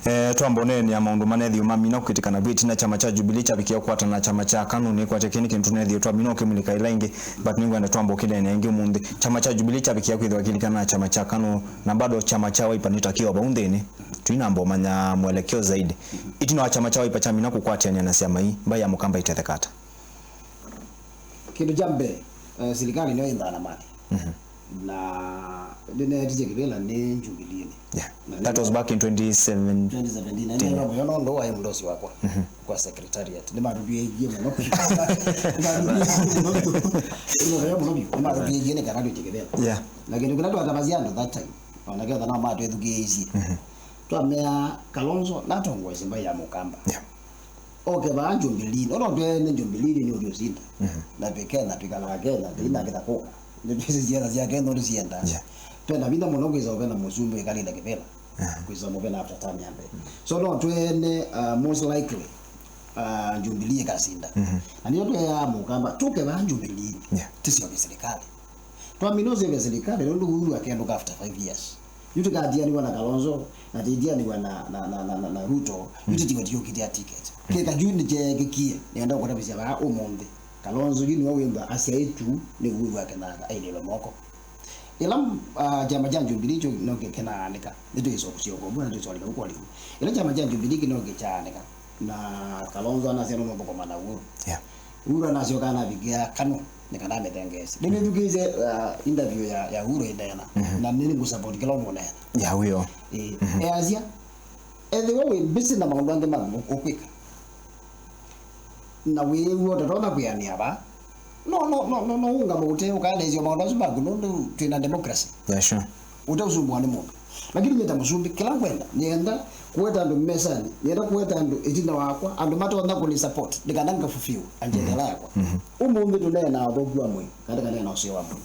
Eh, twamba ũneenea maũndũ manethĩwe mamina kwĩtĩkana vu ĩtina kyama kya Jubilee kyavikia kũkwatana na kyama kya KANU. Nĩkwatya kĩĩ nĩ kĩndũ tũnethĩwe twamina ũkĩmulĩka ĩla ĩngĩ, but nĩngwenda twamba ũkĩneenea ĩngĩ ũmũnthĩ. Kyama kya Jubilee kyavikia kwĩthĩwa kĩlikana na kyama kya KANU, na bado kyama kya Wiper nĩtakiwa vau nthĩnĩ. Tũinamba ũmanya mwelekeo zaidi. Ĩtina wa kyama kya Wiper kyamina kũkwatĩanĩa na syama ii, mbaĩ ya Mũkamba ĩtetheka ata? Kĩndũ kya mbee, eh, silikalĩ nĩyo ĩnthaa na malĩ. Mhm. Na nĩneetisye kĩvĩla nĩ Jubilee-inĩ. Yeah. Na that was back in twenty seven. Twenty seventeen. Na nĩnewa mũyo nũndũ waĩ mũndosi wakwa, mhm, kwa secretariat. Nĩmatũtw'ĩĩkie mũno. Nĩmatũtw'ĩĩkie mũno vyũ. Nĩmatũtw'ĩĩkie nĩ kana twĩtye kĩvĩla. Yeah. Na kĩndũ kĩla twatavasya andũ that time, ona ketha no matwĩthukĩĩisye. Mhm. Twamea Kalonzo natongoesye mbaĩ ya Mũkamba. Yeah. Oke vaa Jubilee, no, no twene Jubilee nĩ ũthi ũsinda. Mhm. Na twĩ Kenya, twĩkalaa Kenya, tũinakĩta kũka. Nĩtwĩsĩ siasa sya Kenya ũndũ siendaa. Yeah. Twenda vinya mũno kwĩsa ũvena mũsumbĩ wĩkalĩle kĩvĩla. Aha. Kwĩsa mũvena after term ya mbee. So no twene, uh, most likely, uh, Jubilee ĩkasinda. Mhm. Na nĩyo tweaa Mũkamba, tũke vaa Jubilee. Yeah. Tĩsyove silikalĩ. Twamina ũsyove silikalĩ, nũndũ Uhuru akendũka after five years. Yu tũkatianĩw'a na Kalonzo, na tũitianĩw'a na, na, na, na, na, na Ruto, yu tĩtiwe tũkĩtia ticket. Kĩka yu nĩkyeekĩkie, nĩenda kũtavĩsya vaa ũmũnthĩ. Kalonzo yu nĩwe wĩthwa asyaĩtw'e nĩ Uhuru wa Kenyatta ailĩlwe moko. Ĩla, ah, kyama kya Jubilee kyo no kĩkĩnaanĩka, nĩtwĩsokũsyoka ũmwe na twĩsũanĩka ũkũlĩku. Ĩla kyama kya Jubilee kĩno kĩkyaanĩka, na Kalonzo anasya nũmũthũkũma na Uhuru. Yeah. Uhuru anasyoka anavikĩa KANU, nĩ kana amĩthengeesye. Nĩnĩthukĩĩsye, uh, interview ya, ya Uhuru ĩneena, mhm, na nĩnĩngũsupport kĩla ũnũneena. Ya wĩo. Ĩĩ. Mhm. Easya, ethĩwa wĩ busy na maũndũ angĩ ma ũ-, ũkwĩka, na wĩĩw'a ũtatonya kwĩanĩa vaa, no, no, no, no, no ũngama ũte ũkaelesya maũndũ asu maku, nũndũ twĩ na democracy. Yeah, sure. Ũteũsumbũa nĩ mũndũ. Lakini nyie ta mũsumbĩ, kĩla ngwenda, nĩenda kũweta andũ mesanĩ, nĩenda kũweta andũ ĩtina wakwa, andũ matonya kũni support, nĩ kana ngafulfill agenda yakwa. Mhm. Ũmũnthĩ tũneenaa ũthũku wa Moi, kana tũkaneenaa ũseo wa Moi.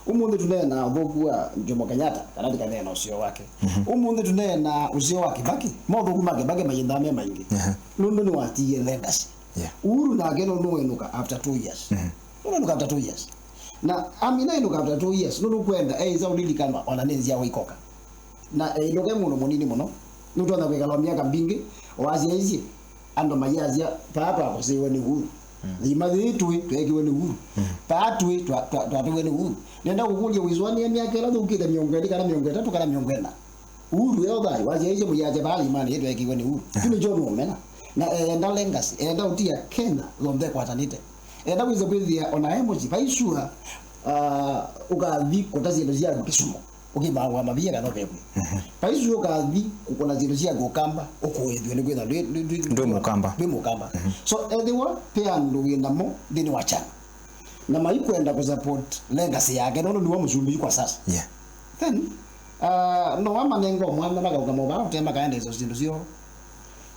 Ũmũnthĩ tũneenaa ũthũku wa Jomo Kenyatta, kana tũkaneenaa ũseo wake. Mhm. Ũmũnthĩ tũneenaa ũseo wa Kibaki, mothũku ma Kibaki mayĩnthaa me maingĩ. Aha. Nũndũ nĩwatiie legacy. Yeah. Uhuru nake nũndũ wenũka after two years. Mhm. Nũndũ wenũka after two years. Na amina enũka after two years, nũndũ kwenda, eĩsa ũlilikanwa, ona nĩ nzyawa ikoka. Na, eh, ndũke mũndũ mũnini mũno. Nũtonya kwĩkala o myaka mbingĩ, wasyaisye, andũ mayasya, "Paa twakũsĩĩwe nĩ Uhuru." Mm. Thima yĩĩ twĩ, tweekiwe nĩ Uhuru. Mm. Paa twĩ, twa-, twa-, twatũiwe nĩ Uhuru. Nenda kũkũlya, wĩsũanĩa myaka ĩla yũkĩte mĩongo ĩlĩ, kana mĩongo ĩtatũ, kana mĩongo ĩna. Uhuru e o thayũ, wasyaisye mũyasya paa thimanĩ yĩĩ tweekiwe nĩ Uhuru. Mm. Kyu nĩkyo nũmena. Na eenda legacy, eenda ũtia Kenya yonthe ĩkwatanĩte. Eenda wĩse kwĩthĩa ona e mũsyĩ, vai sure, ah, ũkathi kũta syĩndũ syaku Kisumu. Ũkĩmaa kwa mavia kana ũvevw'e. Mhm. Vaisu ũkathi kũkũna syĩndũ syaku Ũkamba, ũkũĩthw'e nĩ kwĩthwa ndwĩ, ndwĩ, ndwĩ, ndwĩ Mũkamba. Ndwĩ Mũkamba. Mhm. So, ethĩwa ve andũ wĩ namo nthĩnĩ wa kyama, na maikwenda kũsupport legacy yake, nũndũ nĩwe mũsumbĩ yu kwa sasa. Yeah. Then, uh, no amanenga o mwanya makaũkama vaa ũtee makaendeesya syĩndũ syoo.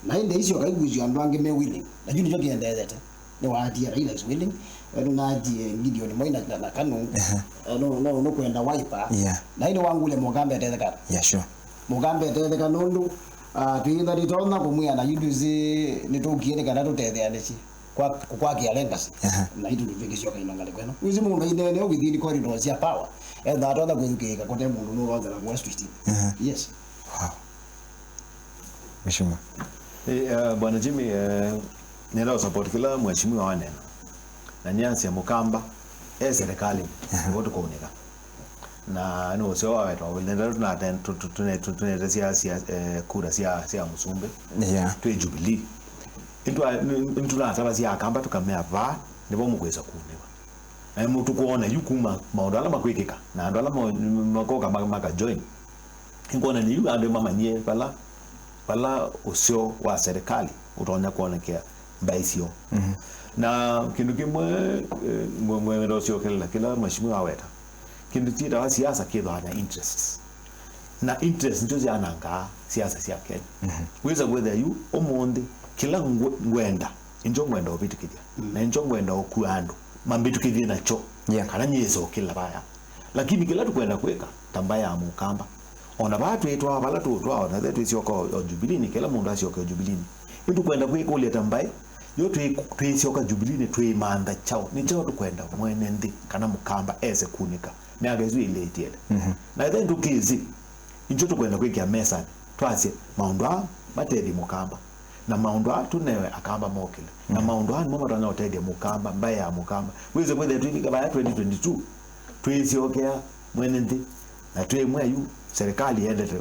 Na ĩndĩ icio kaikwĩsyo andũ angĩ me willing. Na yu nĩkyo kĩendeethete. Nĩwaatie Raila is willing. Nũnaatie Gideon Moi na, na, na KANU. Ehe. Eh, no, no, nũkwenda Wiper. Yeah. Na ĩndĩ wangũlya Mũkamba etetheka. Yeah, sure. Mũkamba etetheka nũndũ, Ah, twĩtha nĩtonya kũmwĩa na yu ndwĩsĩ nĩtũkie nĩ kana tũtetheanĩsye kwa kũkwakĩa legacy. Aha. Na itũ nĩtwĩkĩsyoka ino ngalĩko ĩno. Wĩsĩ mũndũ ainene ũkĩthi nĩ corridor sya power. Etha atonya kwĩthukĩĩka kote mũndũ nũlonza na kwa street. Aha. Yes. Wow. Mheshimiwa. Eh, uh, Bwana Jimmy, eh, nenda support kila mheshimiwa wanena. Na nyansi ya Mukamba e serikali. Aha. Nĩvo tũkũnĩka. Na nĩ ũseo wawetwa wĩlenda tunete sya, sya, eh, kura sya, sya mũsumbĩ. Yeah. Twĩ Jubilee. Nĩtũnatavasya Akamba tũkamea vaa nĩvo mũkwĩsa kunĩwa. Na nĩ tũkwona yu kuma maũndũ ala makwĩkĩka na andũ ala ma- makoka ma- maka join. Nĩkwona nĩ yu andũ mamanyie vala, vala ũseo wa serikali ũtonya kwonekea mbaĩ syoo. Mhm. Na kĩndũ kĩmwe, eh, mwe- mwenda ũsyokelela kĩla mheshimiwa aweta, kĩndũ kyĩtawa siasa kĩthwaa na interests. Na interest nĩsyo syanangaa siasa sya Kenya. Mhm. Wĩsa kwĩthĩa yu ũmũnthĩ kĩla ngwe- ngwenda, nĩkyo ngwenda ũvĩtũkĩthya. Mm. Na nĩkyo ngwenda ũkua andũ mambĩtũkĩthye nakyo. Yeah. Kana nyĩsa ũkĩla vaya. Lakini kĩla tũkwenda kwĩka ta mbaĩ ya Mũkamba, ona vaa twĩtwaa vala tũũtwaa, ona ĩthe twĩsyoka o, o Jubilee-nĩ, kĩla mũndũ asyoke o Jubilee-nĩ. Ĩndĩ tũkwenda kwĩkũlya ta mbaĩ, yo twĩ- twĩsyoka Jubilee-nĩ twĩmantha kyaũ? Nĩ kyaũ tũkwenda mwene nthĩ kana Mũkamba ese kunĩka myaka ĩsu ĩlĩ ĩtiele? Mhm. Na ĩthe ndũkĩsĩ, nĩkyo tũkwenda kwĩkĩa mesanĩ, twasye maũndũ aa matethye Mũkamba, na maũndũ aa tũnewe Akamba mokĩle, na, mhm, maũndũ aa nĩmo matonya ũtethya Mũkamba, mbaĩ ya Mũkamba. Wĩse kwĩthĩa twĩvika vaya twenty twenty-two, twĩsyokea mwene nthĩ, na twĩmwĩa yu serikali yendete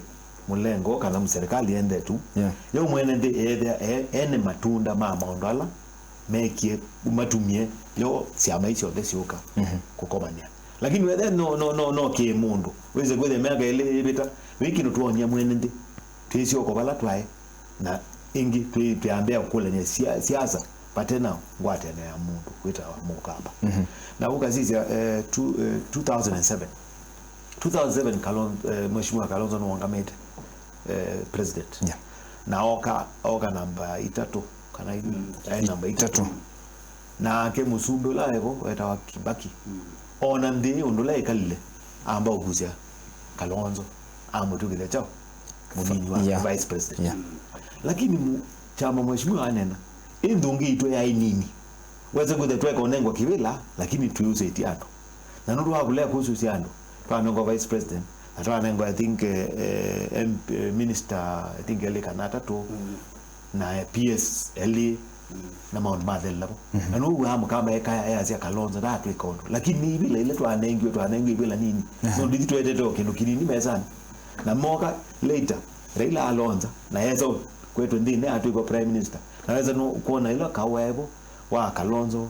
mũlengo kana serikali yendete tu. Yeah. Yo mwene nthĩ eethĩa e- ene matunda ma maũndũ ala mekie matumie yo syama isu syonthe syũka, mhm, kũkomania. Lakini wethe no, no, no, no kĩ mũndũ. Wĩse kwĩthĩa myaka ĩlĩ yĩvĩta, wĩ kĩndũ twonia mwene nthĩ. Twĩsyoko vala twaĩ, na ĩngĩ twĩ- twĩambĩa kũkũlany'a sia- siasa vate na ngwatanĩo ya mũndũ wĩtawa Mũkamba. Mhm. Na ũkasisya, eh, two- eh, two thousand and seven. Two thousand seven, Kalon- eh, Mheshimiwa Kalonzo nĩwaũngamĩte, eh, president. Yeah. Na oka, oka namba itatũ, kana i- mm, aĩ namba itatũ. Itatũ. Nake mũsumbĩ ũla evo wetawa Kibaki. Mm. Ona nthĩ ũndũ ũla ĩkalile, amba ũkusya Kalonzo, amũtw'ĩkĩthya kyaũ? Mũnini wa, yeah, vice president. Yeah. Mm. Lakini mu- kyama mheshimiwa anena, ĩ nthũngĩ itwe yaĩ nini. Wese kwĩthĩa tweka ũnengwa kĩvĩla, lakini twĩusĩtye andũ. Na nũndũ wa kũlea kũsusya andũ, twanengwa vice president, na twanengwa, I think, eh, eh, M- eh, minister, I think, elĩ kana atatũ, mm, na P S elĩ, mm, na maũndũ mathelila vo. Mhm. Na nũw'aa Mũkamba ekaya easya Kalonzo ndaatwĩka ũndũ. Lakini ivĩla ila twanengiwe, twanengiwe ivĩla nini. Aha. Nũndũ ithyĩ twetete o kĩndũ kĩnini mesanĩ. Na moka later, Raila alonza, na esa kwetwe nthĩnĩ atwĩka prime minister. Na wesa nũ- kwona ĩla kaũ waevo wa Kalonzo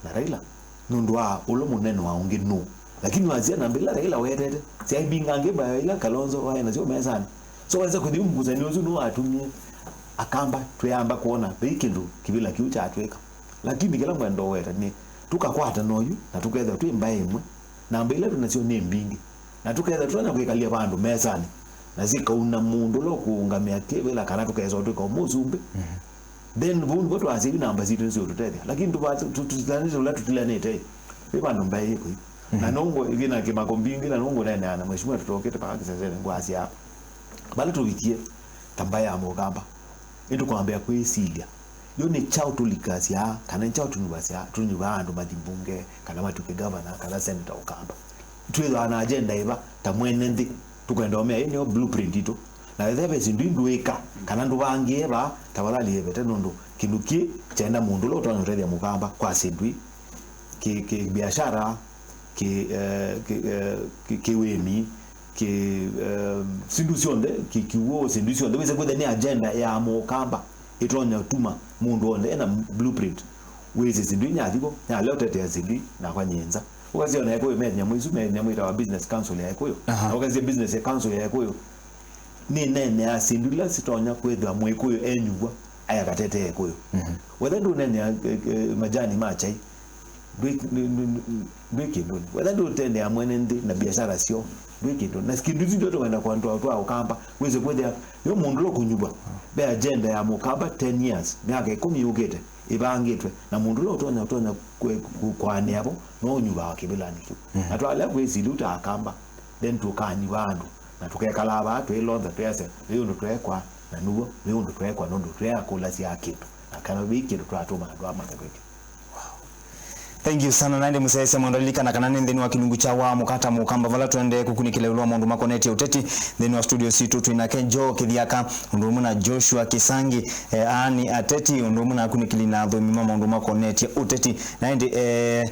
na Raila. Nũndũ wa ũla mũnene wa ũngĩ nũũ. Lakini wasya namba ila Raila wetete, syaĩ mbingangĩ mbayo ila Kalonzo waĩ nasyo mesanĩ. So wesa kũthi mũkusanĩo ũsu nũũ watumie Akamba twĩamba kwona vei kĩndũ kĩvĩla kĩu kyatwĩka. Lakini kĩla ngwenda ũweta nĩ tũkakwatana oyu na tũkethĩwa twĩ mbaĩ ĩmwe. Namba ila twĩ nasyo nĩ mbingĩ. Na tũkethĩwa tũtonya kwĩkalya vandũ mesanĩ na sikauna mũndũ ũla ũkũũngamĩa kĩvĩla kana tũkesa ũtwĩka mũsumbĩ. Mhm. Then vau nĩvo twasya yu namba sitũ nĩsiũtũtethya. Lakini tũva- tũ- tũtilanĩte ũla tũtilanĩte, ĩ, vĩ vandũ mbaĩ yĩkũi. Na nũngũ ĩngĩ na kĩmako mbingĩ, na nũngũ neeneana mheshimiwa tũtokĩte paka kĩseseni ngwasya vala tũvikie ta mbaĩ ya Mũkamba. Ĩndĩ kwambĩa kwĩsilya, yo nĩ kyaũ tũlikasya, kana nĩ kyaũ tũnyuvasya, tũnyuvaa andũ mathi mbunge, kana matw'ĩke governor, kana senator Ũkamba? Twĩthwaa na agenda ĩva ta mwene nthĩ? Tũkwenda ũmea ĩ nĩyo blueprint itũ. Na ethĩa ve syĩndũ ndwĩka, kana ndũvangĩe vaa, tafadhali ĩvete, nũndũ kĩndũ kĩ kyenda mũndũ ũla ũtonya ũtethya Mũkamba kwa syĩndũ ii, kĩ, kĩ biashara, kĩ, eh, kĩ, eh, kĩ, kĩwĩmi, kĩ, eh, syĩndũ syonthe, kĩ, kĩw'ũ, syĩndũ syonthe. Wĩse kwĩthĩa nĩ agenda ya Mũkamba ĩtonya ũtuma mũndũ onthe ena blueprint. Wĩsĩ syĩndũ ii nyathi vo, nyalea ũtetea syĩndũ ii, nakwa nyĩ nza. Ũkasya ona Ekũyũ me nyamũ isu, me nyamũ ĩtawa Business Council ya Ekũyũ. Aha. Na ũkasya Business Council ya Ekũyũ nĩneeneaa syĩndũ ila sitonya kwĩthĩwa Mũĩkũyũ enyuvwa aĩ akatetee Ekũyũ. Mhm. Wetha ndũneenea, eh, eh, majani ma kyai, ndwĩ- ndwĩ- ndwĩ- ndwĩ kĩndũnĩ. Wetha ndũtendea mwene nthĩ na biashara syoo, ndwĩ kĩndũnĩ. Na kĩndũ isu ndio tũkwenda kwa andũ twa Ũkamba, wĩsĩ kwĩthĩa yo mũndũ ũla ũkũnyuvwa, ve agenda ya Mũkamba ten years, myaka ĩkũmi yũkĩte, ĩvangĩtwe, na mũndũ ũla ũtonya, ũtonya kwe- kũ- kũanĩa vo, no ũnyuvaa kĩvĩlanĩ kĩu. Mhm. Na twalea kwĩsilya ta Akamba, then tũkanyuva andũ, na tũkekalaa vaa twĩlonza, twĩasya, ĩ ũndũ tweekwa, Na nĩw'o wĩ ũndũ tweekwa nũndũ tweakũlasya kĩndũ, na kana wĩ kĩndũ twatũma andũ aa matũvĩtye. Thank you sana. Na ĩndĩ mũsyaĩĩsya mwendwa, lilikana kana nĩ nthĩnĩ wa kĩlungu kya Waa Mũkata Mũkamba, vala tũendee kũkunĩkĩla ĩũlũ wa maũndũ makonetye ũteti. Nthĩnĩ wa studio sitũ twĩ nake Joe Kĩthiaka, ũndũ ũmwe na Joshua Kĩsangi, eh, aa nĩ ateti, ũndũ ũmwe na akunĩkĩli na athomi ma maũndũ makonetye ũteti. Na ĩndĩ, eh,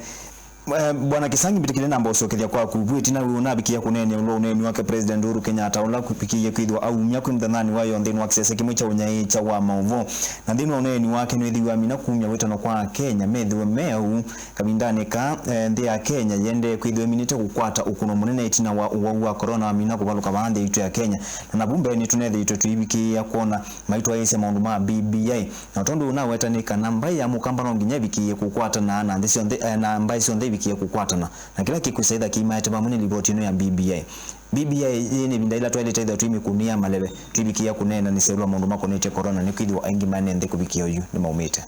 Eh, Bwana Kĩsangi, mbĩtĩkĩle namba ũsyokethya kwaku. Vu ĩtina wĩ ũnavikĩa kũneenea ĩũlũ wa ũneeni wake President Uhuru Kenyatta, ũla kũvikĩie kwĩthĩwa aumya kwĩ mũthenyanĩ wa yo nthĩnĩ wa kĩsese kĩmwe kya ũnyaĩĩkya wa maũvoo. Na nthĩnĩ wa ũneeni wake, nĩwĩthĩiwe amina kumya wĩtano kwa Akenya methĩwe me auu. Kavindanĩ kaa, eh, nthĩ ya Kenya yĩendee kwĩthĩwa ĩminĩte kũkwata ũkũno mũnene ĩtina wa ũwau wa corona wamina kũvalũka vaa nthĩ yaitũ ya Kenya. Na navu mbee nĩtũnethĩĩtwe tũivikĩĩa kwona maitwaĩĩsya maũndũ ma B B I. Na tondũ ũnaweta nĩ kana mbaĩ ya Mũkamba no nginya ĩvikĩĩe kũkwatana na nthĩ syonthe, eh, na mbaĩ syonthe ivikĩĩe kũkwatana, na kĩla kĩkwĩsa ĩtha kĩimaete vamwe nĩ livoti ĩno ya B B I. B B I yĩ nĩ ĩvinda ĩla twaĩlĩte ĩthĩwa twĩ mĩkũnĩ ya maleve, twĩvikĩĩa kũneenanĩsya ĩũlũ wa maũndũ makonetye corona, nĩkwĩthĩwa aingĩ ma ene nthĩ kũvikĩa oyu nĩmaumĩte.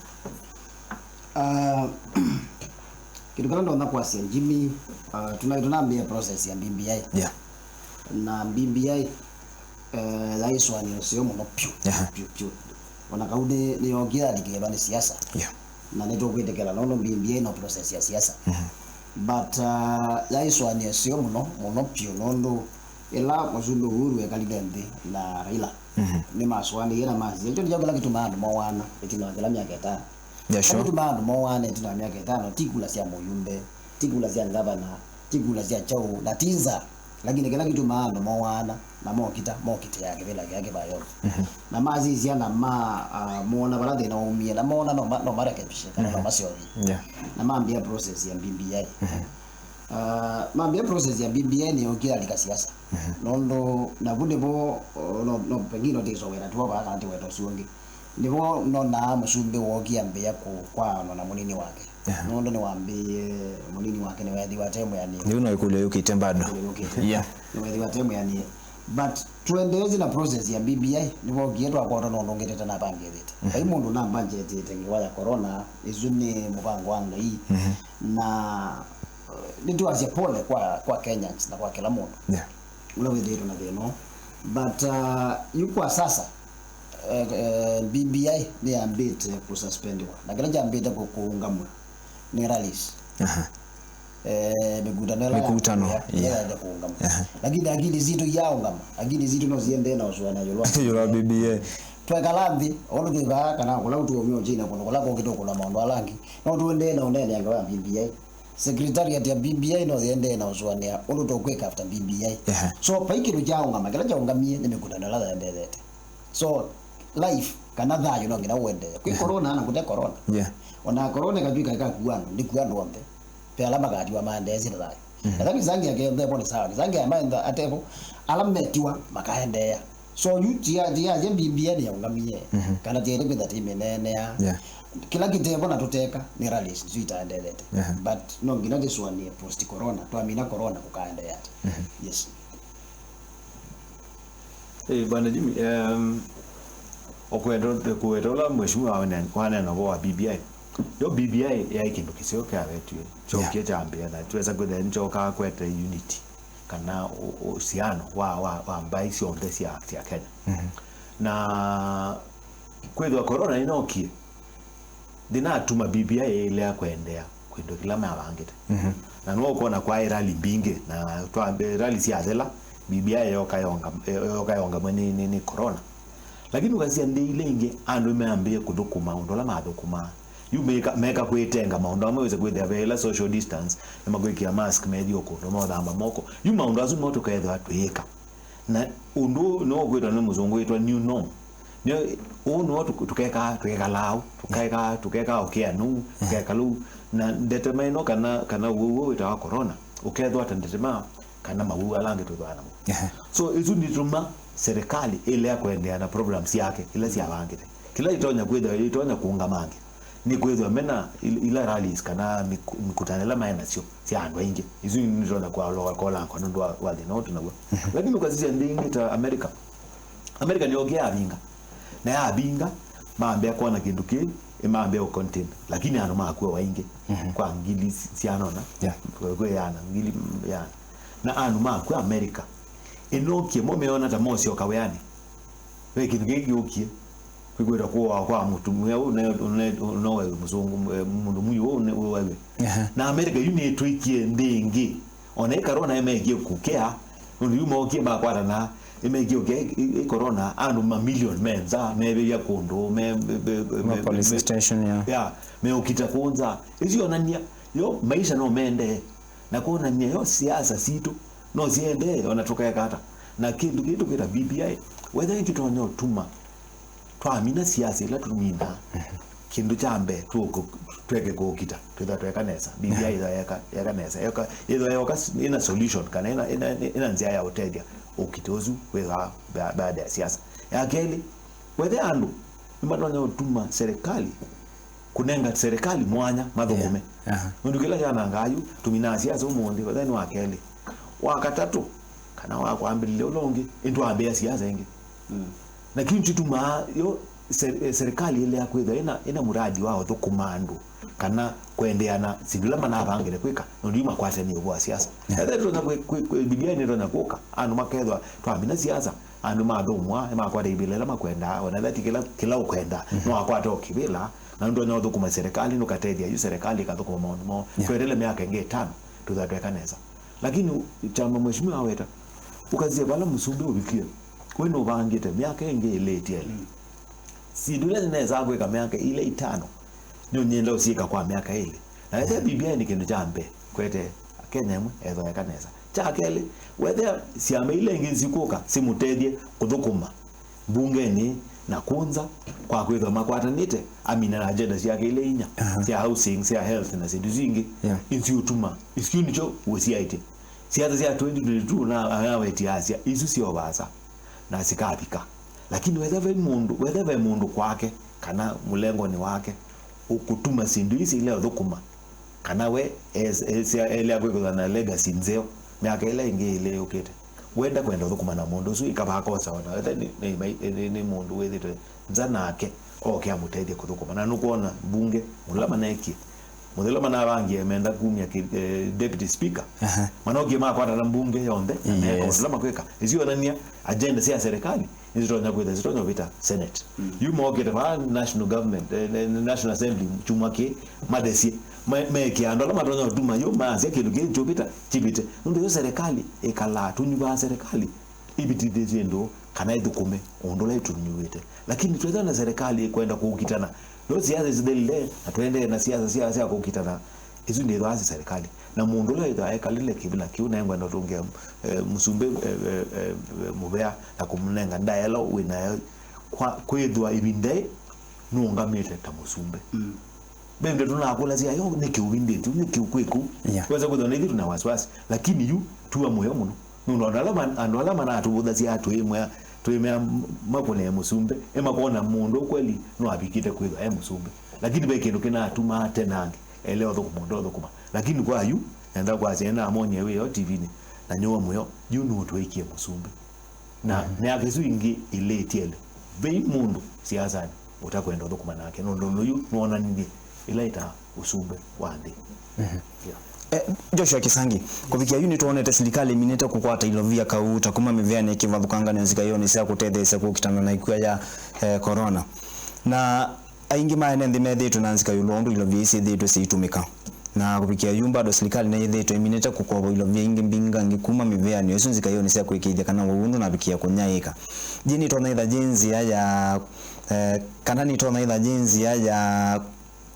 Ah, kĩndũ kĩla ndonya kwasya, Jimmy, ah, tũna-, tũnambĩĩa process ya B B I. Yeah. Na B B I, eh, yaĩ ĩsũanĩo ĩseo mũno vyũ, aha, vyũ, vyũ. Ona kau nĩ, nĩyookie yalikĩĩlwa nĩ siasa. Yeah. Na nĩtũkwĩtĩkĩla nũndũ B B I no process ya siasa. Mhm. But, uh, yaĩ ĩsũanĩo ĩseo mũno, mũno vyũ, nũndũ ĩla Mũsumbĩ Uhuru ekalile nthĩ na Raila, mhm, nĩmasũanĩie na masisya. Ĩkyo nĩkyo kĩla kĩtumaa andũ moaana ĩtina wa kĩla myaka ĩtano. Yeah, sure. Kĩla kĩtumaa andũ moaana ĩtina wa myaka ĩtano ti kula sya mũyumbe, ti kula sya ngavana, ti kula sya kyaũ, na ti nzaa. Lakini kĩla kĩtumaa andũ moaana na mokita, mokitĩaa kĩvĩla kĩa kĩvayo. Mhm. Na masisya na ma, ah, moona vala thĩna waumie, na moona no ma-, no marekebishe, kana no, mhm, maseũvye. Yeah. Na mambĩa process ya B B I. Mhm. Ah, mambĩa process ya B B I nĩyookie yalika siasa. Mhm. Nũndũ navu nĩvo, oh, no, no, pengine no tĩsoweta tuo vaa kana tĩweta ũsu ũngĩ. Nĩvo nonaa Mũsumbĩ wookie ambĩĩa kũ-, kwaanwa na mũnini wake. Aha. Nũndũ nĩwambĩĩe, mũnini wake nĩweethĩwa ate mwĩanĩe. Yĩu no ĩkũlyo yũkĩte bado. Ĩkũlyo yũkĩte. Yeah. Nĩweethĩwa ate mwĩanĩe. But tũendeesye na process ya B B I, nĩvokie twakwatwa na ũndũ ũngĩ tũtanavangĩthĩte. Mhm. Vai mũndũ namba njetĩte ngewa ya corona, ĩsu nĩ mũvango wa Ngai. Mhm. Na, eh, nĩtwasya pole kwa, kwa Kenyans na kwa kĩla mũndũ. Yeah. Ũla wĩthĩĩtwe na thĩna ũũ. But, uh, yu kwa sasa, eh, eh, B B I nĩyambĩte kũsuspendiwa. Na kĩla kyambĩte kũ-, kũũngamw'a nĩ rallies. Aha. Eh, mĩkutano ĩla ya, mĩkutano, ya, yeah, yaĩle kũũngamw'a. Aha. Lakini akili sitũ iyaũngama. Akili sitũ no siendee na ũsũanĩa ĩũlũ wa, ĩũlũ wa B B I. Twekala nthĩ, ũndũ twĩ vaa, kana kũla ũtuomio nchini kũndũ kũla kũngĩ tũkũna maũndũ ala angĩ. No tũendee na ũneenea ngewa ya B B I. Secretariat ya B B I no yĩendee na ũsũanĩa ũndũ tũkwĩka after B B I. Ehe. So, vai kĩndũ kyaũngama, kĩla kyaũngamie nĩ mĩkutano ĩla yaendeete. So, life, kana thayũ no nginya ũendee. Kwĩ, ehe, corona na kũte corona. Yeah. Ona corona ĩkatw'ĩka ĩkakua andũ, ndĩkua andũ onthe. Ve ala makatiwa maendeesye na thayũ. Mhm. Ethĩwa kĩsangĩa kĩenthe vo nĩ sawa, kĩsangĩa maentha atevo, ala metiwa makaendeea. So, yu tia, tia, tia B B I nĩyaũngamie, mhm, kana tiaĩle kwĩtha tĩmĩneenea. Yeah. Kĩla kĩtevo na tũteka nĩ rallies, nĩsyo itaendeete. Yeah. But no nginya tĩsũanĩe post corona, twamina corona kũkaendeea ata. Mhm. Yes. Eh, Bwana Jimmy, um, ũkwenda, kũweta ũla mheshimiwa wane-, waneena ũvoo wa B B I. Yo B B I yaĩ kĩndũ kĩseo kyavetw'e, kyokie, yeah, kyambĩa, na twesa kwĩthĩa nĩkyokaa kwete unity kana ũ-, ũsiano wa, wa, wa mbaĩ syonthe sya, sya Kenya. Mhm. Na kwĩthwa corona ĩnokie, ndĩnatuma B B I ĩilea kũendeea kwĩndũ kĩla mavangĩte. Mhm. Na no ũkwona kwaĩ rally mbingĩ, na twa, rally syathela, B B I yoka yonga-, yoka yongamwe nĩ, nĩ, nĩ corona. Lakini ũkasya nthĩ ila ingĩ, andũ nĩmambĩĩe kũthũkũma ũndũ ũla mathũkũmaa. Yu meka, meka kwĩtenga maũndũ amwe, wĩse kwĩthĩa ve ĩla social distance, nĩmakwĩkĩa mask methi o kũndũ, maũthamba moko. Yu maũndũ asu nĩmo tũkethĩwa twĩĩka. Na ũndũ ũũ nĩwo ũkwĩtwa nĩ mũsũngũ wĩtwa new norm. Nĩ, ũũ nĩwo tũk-, tũkekaa, tũkekalaa ũu, tũkekaa, tũkekaa ũkĩa nũu, tũkeka lũu. Na ndetema ĩno kana, kana ũwau ũũ wĩtawa corona, ũkethwa ta ndetema kana mawau ala angĩ twĩthwaa namo. Ehe. So, isu nituma serikali ĩlea kũendeea na programs syake ila syavangĩte. Kĩla itonya kwĩthĩwa itonya kũũngama angĩ, nĩ kwĩthĩwa mena il-, ila rallies kana mĩku-, mĩkutano ĩla maĩ nasyo sya andũ aingĩ. Isu nitonya kũkolanga nũndũ wa, wa thĩna ũũ twĩ naw'o. Mhm. Lakini ũkasisya nthĩ ingĩ ta America. America nĩyookie yavinga. Na yavinga, mambĩa kwona kĩndũ kĩĩ, ĩmambĩa ũ contain. Lakini andũ makw'a o aingĩ. Mhm. Kwa ngili si-, sianona. Yeah. Kwĩ yana, ngili, mm, yana. Na andũ makw'a America. Ĩnokie, mo meona ta mosyoka wĩanĩ. Ve kĩndũ kĩngĩ kĩũkie, kwĩkwĩta kũawa kwa mũtumĩa ũũ, ne, ne, nowe mũsũngũ, eh, mũndũ mũyũ ũũ, ne, ũũ ewe. Aha. Na America yu nĩtwĩkie nthĩ ĩngĩ. Ona ĩ corona ĩmekie kũkea, nũndũ yu mookie makwatana, ĩmekie ũkea ĩ, ĩ, ĩ corona, andũ mamilioni me nza, mevĩvya kũndũ, me, me, me, me, ma police me, station, yeah. Yeah, meũkita kũũ nza. Ĩsu yonania, yo, maisha no mendee. Na kwonania yo siasa sitũ no siendee, ona tũkeka ata. Na kĩndũ kĩĩ tũkwĩta B B I, wetha nĩkĩtonya ũtuma twamina siasa ila tũminaa, kĩndũ kya mbee tũkũ-, tweke kũkita, twĩtha tweka nesa. B B I yĩtha yeka, yeka nesa. Yoka, yĩtha yoka s-, ĩna solution, kana ĩna, ĩna, ĩna nzĩa ya ũtethya ũkiti ũsu wĩtha ba-, baada ya siasa. Ya kelĩ, wethe andũ nĩmatonya ũtuma serikali kũnenga serikali mwanya mathũkũme. Yeah. Aha. Nũndũ kĩla kyanangaa yu, tũminaa siasa ũmũnthĩ, wetha nĩ wa kelĩ. Wa katatũ, kana wa kwambĩlĩlya ũla ũngĩ, ĩndĩ twambĩĩa siasa ĩngĩ. Mm. Na kĩu kĩtumaa yo ser-, eh, serikali ĩlea kwĩthwa ĩna, ĩna muradi wa ũthũkũma andũ, kana kwendeea na syĩndũ ila manavangĩte kwĩka, nũndũ yu makwatanie ũvũ wa siasa. Yeah. Ethĩwa nĩtonya kwĩ-, kwĩ-, kwĩ-, B B I nĩtonya kũka, andũ makethwa twamina siasa, andũ mathũmũa, nĩmakwata ivĩla ila makwendaa, ona ethĩwa ti kĩla, kĩla ũkwenda, mhm, no akwate o kĩvĩla, na nũtonya ũthũkũma serikali, nũkatethya yu serikali ĩkathũkũma maũndũ moo. Yeah. Twetele myaka ĩngĩ ĩtano, tũthatweka nesa. Lakini kyama mheshimiwa aweta, ũkasye vala mũsumbĩ ũvikie, we nũvangĩte myaka ĩngĩ ĩlĩ ĩtiele. Mm. Syĩndũ ila nĩnesaa kwĩka myaka ila itano, nĩũnyenda ũsyĩka kwa myaka ĩlĩ. Na ethĩa B B I nĩ kĩndũ kya mbee, kwete Akenya ĩmwe ethwa eka nesa. Kya kelĩ, wethĩa syama ila ingĩ sikũka simũtethye kũthũkũma mbungenĩ na kũnza kwa kwĩthwa makwatanĩte, amina na agenda syake ila inya, aha, sya housing, sya health na syĩndũ isu ingĩ, yeah, nisiũtuma. Isu nĩkyo ũsyaĩtye. Siasa sya twenty twenty-two na, na wetie asya, isu syo vaasa na sikavika. Lakini wetha ve mũndũ, wetha ve mũndũ kwake, kana mũlengonĩ wake, ũkũtuma syĩndũ isi ile ũthũkũma, kana we es-, es-, elea kwĩkũtha na legacy nzeo, myaka ĩla ĩngĩ ĩlĩ yũkĩte, wenda kwenda ũthũkũma na mũndũ ũsu, ĩkavakosa ona, wetha nĩ, nĩ, nĩ, nĩ mũndũ wĩthĩtwe nza nake, oke amũtethye kũthũkũma. Na nũkwona mbunge, mũla manekie, mũthela manavangie menda kumya ki-, eh, deputy speaker. Aha. Manokie makwatana mbunge yonthe, na meka, yes, ũndũ ũla makwĩka. Isu yonania agenda sya serikali nĩsitonya kwĩtha, sitonya ũvĩta Senate. Mm. Yu mokĩte vaa national government, eh, eh, National Assembly kyumwa kĩ, mathesye. Ma-, mekĩa andũ ala matonya ũtuma yu, maasya kĩndũ kĩĩ kyũvĩta, kĩvĩte. Nũndũ yo serikali ĩkalaa, tũnyuvaa serikali ĩvĩtĩthye syĩndũ kana ĩthũkũme ũndũ ũla ĩtũnyuĩte. Lakini twĩthwa na serikali ĩkwenda kũkitana, no siasa isithelile, na tũendee na siasa sya, sya kũkitana, isu ndĩthwaa si serikali. Na mũndũ ũla wĩthwaa ekalile kĩvĩla kĩu na engwenda ũtũngĩa, eh, mũsumbĩ, eh, eh, eh, mũvea na kũmũnenga ndaĩa ĩla wĩ nayo, kwa, kwĩthwa ĩvinda ĩ nũũngamĩte ta mũsumbĩ. Mm. Ve ndeto nakũlasya, yo, nĩkĩ ũvindĩtye, nĩkĩ ũkwĩkũ? Yeah. Wesa kwĩthwa na ithyĩ tũna wasiwasi, lakini yu, tua mũyo mũno. Nũndũ andũ ala man-, andũ ala manatũvũthasya twĩmwĩa, twĩmea m-, makũnĩe mũsumbĩ, ĩmakona mũndũ kweli no avikĩte kwĩthwa e mũsumbĩ. Lakini ve kĩndũ kĩnatumaa tenange, ele ũthũkũma, ũndũ ũthũkũma. Lakini kwa yu, nenda kwasya, namonyie wĩoo T V-nĩ, na nyũa mũyo, yu nũtwĩkie mũsumbĩ. Na, mhm, myaka ĩsu ĩngĩ ĩlĩ ĩtiele, vei mũndũ siasanĩ ũtakwenda ũthũkũma nake, nũndũ nũyu nĩwonaninie ĩla ĩtaa ũsumbĩ wa nthĩ. Mhm. Yeah. Eh, Joshua Kisangi, kũvikĩa yu nĩtwonete silikalĩ ĩminĩte kũkwata ilovia kauta kuma mĩvĩanĩ ĩkĩvathũkanganĩa nzika ĩonĩ sya kũtetheesya kũkitana na ĩkw'a ya, eh, corona. Na aingĩ ma ene nthĩ methĩĩtwe na nzika ĩũlũ wa ũndũ ilovia ii syĩthĩĩtwe siitũmĩka. Na kũvikĩa yu, bado silikalĩ nĩyĩthĩĩtwe ĩminĩte kũkova ilovia ingĩ mbingangĩ kuma mĩvĩanĩ ĩsu nzika ĩonĩ sya kũĩkĩĩthya kana ũwau ndũnavikĩa kũnyaĩĩka. Je, nĩtonya ĩtha yĩ nzĩa ya, eh, kana nĩtonya ĩtha yĩ nzĩa ya,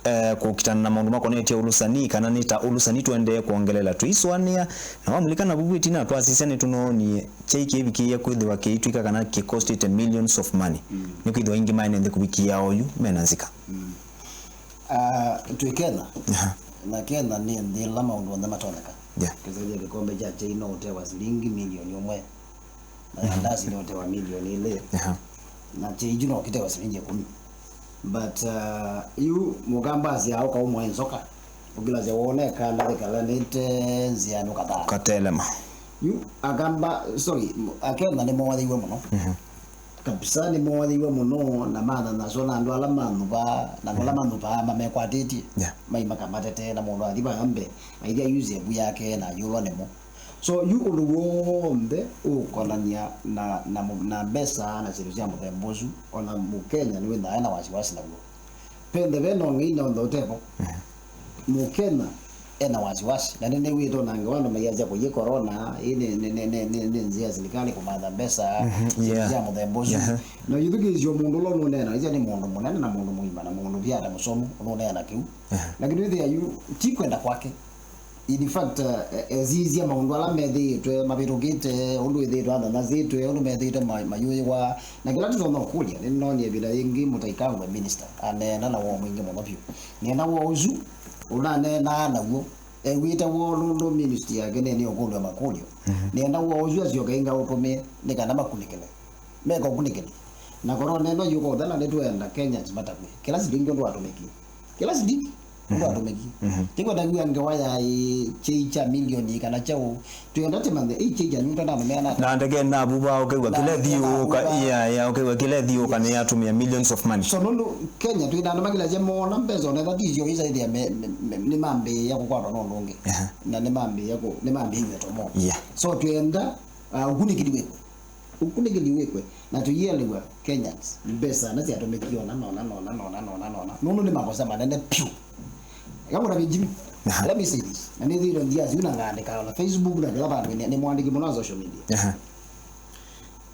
eh, kũkitana na maũndũ makonetye ũlũsani, kana nĩ ta ũlũsani tũendee kwongelela tũisũanĩa, na wamulika na vuvu ĩtina twasisya nĩtũnoonie kyai kĩvikĩĩe kwĩthĩwa kĩitw'ĩka kana kĩkostĩte millions of money? Mm. Nĩkwĩthĩwa aingĩ ma ene nthĩ kũvikĩa oyu mena nzika. Mm. Ah, twĩ Kenya. Aha. Na Kenya nĩ nthĩ ĩla maũndũ onthe matonyeka. Yeah. Kĩsavya kĩkombe kya kyai no ũtewa silingi milioni ũmwe. Na ya, mhm, ndasi no ũtewa milioni ilĩ. Aha. Na kyai kyu no kĩtewa silingi ĩkũmi. But, ah, yu mũkamba asya ũkaumwa nzoka. Ũkilasya wone kanda thĩkalanĩte nzĩanĩ ũkathana. Ũkatelema. Yu akamba, sorry, Akenya nĩmoyaiwe mũno. Mhm. Kabisa nĩmoyaiwe mũno na manyanaswa na andũ ala manyuvaa, na andũ ala, mhm, manyuvaa mamekwatĩtye. Yeah. Mai makamatetee na mũndũ athi vaa mbee, aithi ayusie vu yake na ayũlwa nĩmo. So, yu ũndũ w'onthe ũkonania na, na, mũ- na mbesa na syĩndũ sya mũthemba ũsu, ona Mũkenya nĩwĩthaa ena wasiwasi naw'o. Pende ve na ũng'ei na ũnthe ũtevo. Mũkenya ena wasiwasi. Na nĩnĩw'ĩte ona ngewa andũ maiasya kũyĩ corona, ĩĩ nĩ, nĩ, nĩ, nĩ, nĩ, nĩ nzĩa ya silikalĩ kũmantha mbesa, Mhm, syĩndũ yeah. sya mũthemba ũsu. Yeah. Na yĩthukĩĩsyo mũndũ ũla ũnũneena, ĩsya nĩ mũndũ mũnene na mũndũ mũima na mũndũ pia ata mũsomu ũnũneena kĩu. Yeah. Lakini wĩthĩa yu, ti kwenda kwake. In fact, uh, esisya maũndũ ala methĩĩtwe mavĩtũkĩte, ũndũ ĩthĩĩtwe anyanyasyĩtwe, ũndũ methĩĩtwe ma- mayũĩwa, na kĩla tũtonya ũkũlya, nĩnoonie ĩvinda yĩngĩ Mũtahi Kagwe minister aneena na woo mwingĩ mũno vyũ. Nĩenda woo ũsu ũnaneenaa naw'o, ew'ĩte woo nũndũ ministry yake nĩnĩũkũlw'a makũlyo. Mhm. Nĩenda woo ũsu asyoke ĩngĩ aũtũmĩe nĩ kana makunĩkĩle. Meka ũkunĩkĩli. Na korona ĩno yũka ũthela nĩtwenda Kenyans matakw'e. Kĩla silingi ũndũ watũmĩkie. Kĩla silingi ũndũ watũmĩkie. Mhm. Tĩkwenda kwĩw'a ngewa ya ĩ, kyei kya milioni kana kyaũ. Twĩenda tĩmanthe, ĩ kyei kya nyuta ndanũmĩa nata. Na ndeke navuva ũkew'a Na kĩla ndeke thiũka, navuva. Yeah, yeah, ũkew'a kĩla thiũka nĩ yatumia millions of money. So nũndũ Kenya twĩ na andũ makilasya moona mbesa ona ĩtha tisyo isa ĩthĩa me- me- me- nĩmambĩĩa kũkwatwa nũndũ ũngĩ. Aha. Na nĩmambĩĩa kũ- nĩmambĩĩw'e tomo. Yeah. So twĩenda, uh, ũkunĩkĩli wĩkwe. Ũkunĩkĩli wĩkwe, na tũielewa Kenyans, mbesa na syatũmĩkie ona, nona, nona, nona, nona, nona. Nũndũ nĩ makosa manene piũ. Eka ngũtavye Jimmy, Aha. let me say this. Na nĩthĩĩtwe nthia siu na ngaandĩka ona Facebook na kĩla vandũ nĩ, nĩ mwandĩki mũno wa social media. Aha.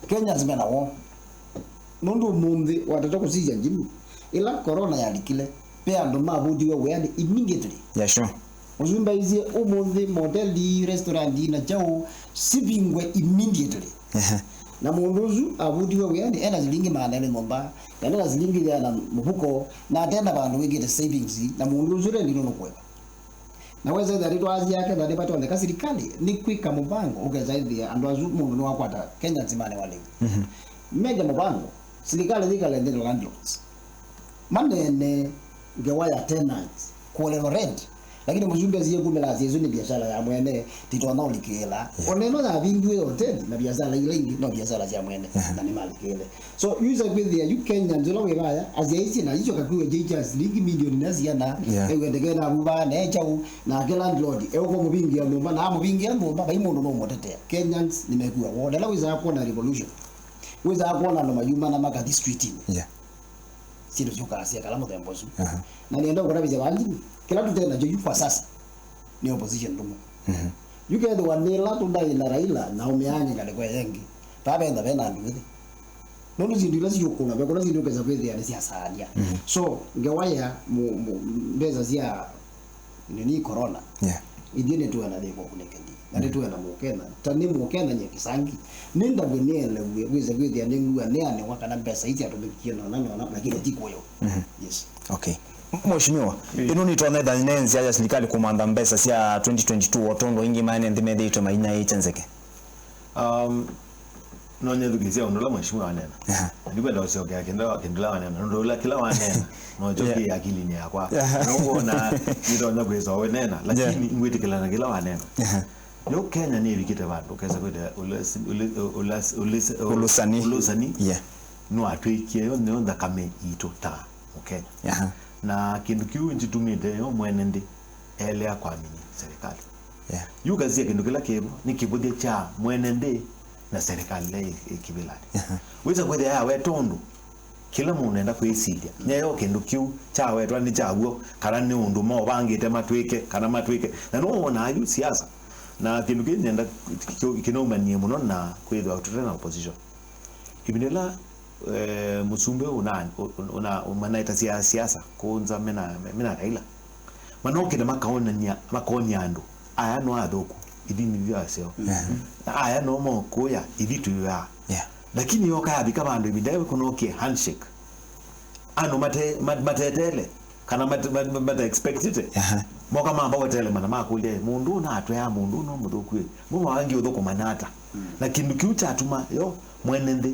Kenyans mena woo. Nũndũ ũmũnthĩ watata kũsisya Jimmy, ĩla corona yalikile, ve andũ mavutiwe wĩanĩ immediately. Yeah, sure. Mũsumbĩ aisye, ũmũnthĩ moteli, restaurant na kyaũ sivingwe immediately. Ehe. Na mũndũ ũsu avutiwe wĩanĩ, ena silingi maana elĩ nyũmba, kana ena silingi ya na mũvuko, na atena vandũ wĩkĩte savings, na mũndũ ũsu rendi nũnũkũeva. Na wesa ĩthĩa nĩtwasya ake na nĩvatonyeka silikalĩ nĩ kwĩka mũvango ũkesa ĩthĩa andũ asu mũndũ nĩwakwata Kenya nzima nĩ walĩu. Mhm. Meke mũvango, silikalĩ yĩkale nthĩ na landlords. Maneene ngewa ya tenants, kũolelwa rent. Lakini mũsumbĩ asie kumĩla asya ĩsu nĩ biashara ya mwene, titonya ũlikĩĩla. Yeah. Ona ĩno yavingiwe hoteli na biashara ila ingĩ no biashara sya mwene, Yeah. na nĩmalikĩĩle. So, yu isa kwĩthĩa yu Kenyans ũla wĩ vaya, asyaisye na isyo kakuwe kyei kya silingi milioni na siana, Yeah. ewe ndeke na vuva, na e kyaũ, nake landlord, eũkwa mũvingĩa nyũmba, na amũvingĩa nyũmba, vai mũndũ nũmũtetea. Kenyans nĩmekuwa wonela wĩsaa kwona revolution. Wĩsaa kwona andũ mayumana makathi streetinĩ. Yeah. Syĩndũ syũkaa syekala mũthemba ũsu. Aha. Na nĩenda ũkũtavĩsya vanjini, kĩla tũte nakyo yu kwa sasa nĩ opposition ndũmu. Mhm. Yu kethĩwa nĩ ĩla tũnaĩ na Raila na ũmĩaany'e ngalĩko ĩyo ĩngĩ, vaa venda vena andũ ĩthĩ. Nũndũ syĩndũ ila siũkũna, ve kũla syĩndũ ũkesa kwĩthĩa nĩ sya saania. Mhm. So, ngewa ya mũ- mũ- mbesa sya nini corona. Yeah. Ithyĩ nĩtũena thĩna ũkunĩkĩli. Na Mm. nĩtũena Mũkenya. Ta nĩ Mũkenya nye kĩsangi. Nĩndavw'e nĩelew'e, wĩse kwĩthĩa nĩngua nĩanĩwa kana mbesa ii syatũmĩkie nona nona, lakini ti kũyo. Mhm. Yes. Okay. M- Mheshimiwa, Mm. ĩno nĩtwona ĩtha nĩ nzĩa ya silikalĩ kũmantha mbesa sya twenty twenty-two o tondũ aingĩ maene nthĩ methĩĩtwe mainyaĩĩkya nzeke? Um, no nyethukĩĩsya ũndũ ũla mheshimiwa anena. Aha. Ndikwenda ũsyokea kĩndũ kĩndũ kĩla wanena. Nũndũ ũla kĩla wanena, no kyo Yeah. kĩ akilinĩ yakwa. Aha. No ngwona nĩtonya kwĩsa ũnena, lakini Yeah. ngwĩtĩkĩla na kĩla wanena. Aha. Yo Kenya nĩvikĩte vandũ, ũkesa kwĩta ũlasi- ũli- ũlasi- ũlisi- Ũlũsani. Ũlũsani. Yeah. Nĩwatwĩkie yo nĩyo nthakame itũ ta Mũkenya. Aha. Na kĩndũ kĩu nĩkĩtumĩte yo mwene nthĩ elea kwamini serikali. Yeah. Yu kasia kĩndũ kĩla kĩvo nĩ kĩvũthya kya mwene nthĩ na serikali ĩla ĩ- ĩ kĩvĩlanĩ. Aha. Wĩsa kwĩthĩa yawe tondũ kĩla mũndũ enda kwĩsilya nyayo kĩndũ kĩu kyawetwa nĩ kyaw'o, kana nĩ ũndũ maũvangĩte matwĩke kana matwĩke. Na nĩwonaa yu siasa. Na kĩndũ kĩĩ nenda kĩ- kĩnaumanie mũno na kwĩthĩwa tũte na opposition. Ĩvinda ĩla, eh, mũsumbĩ ũna- ũna- ũna- manaĩtasya siasa kũũ nza mena, mena Raila, manokĩte makaonany'a, makoony'a andũ, aya no athũku, ithi nĩthyĩ aseo. Mhm. Na aya no mokũya, ithi twĩw'aa. Yeah. Lakini yoka yavika vandũ ĩvinda ĩyo kũnokie handshake. Andũ mate- ma- matetele. Kana mat- mat- mat- mata expectite. Aha. Moka mamba wetelemana makũlya, "Ĩ, mũndũ ũũ natwea mũndũ ũũ no mũthũku ĩ? Mbona wangi ũthũkũma nata?" Mm. Na kĩndũ kĩu kyatuma yo mwene nthĩ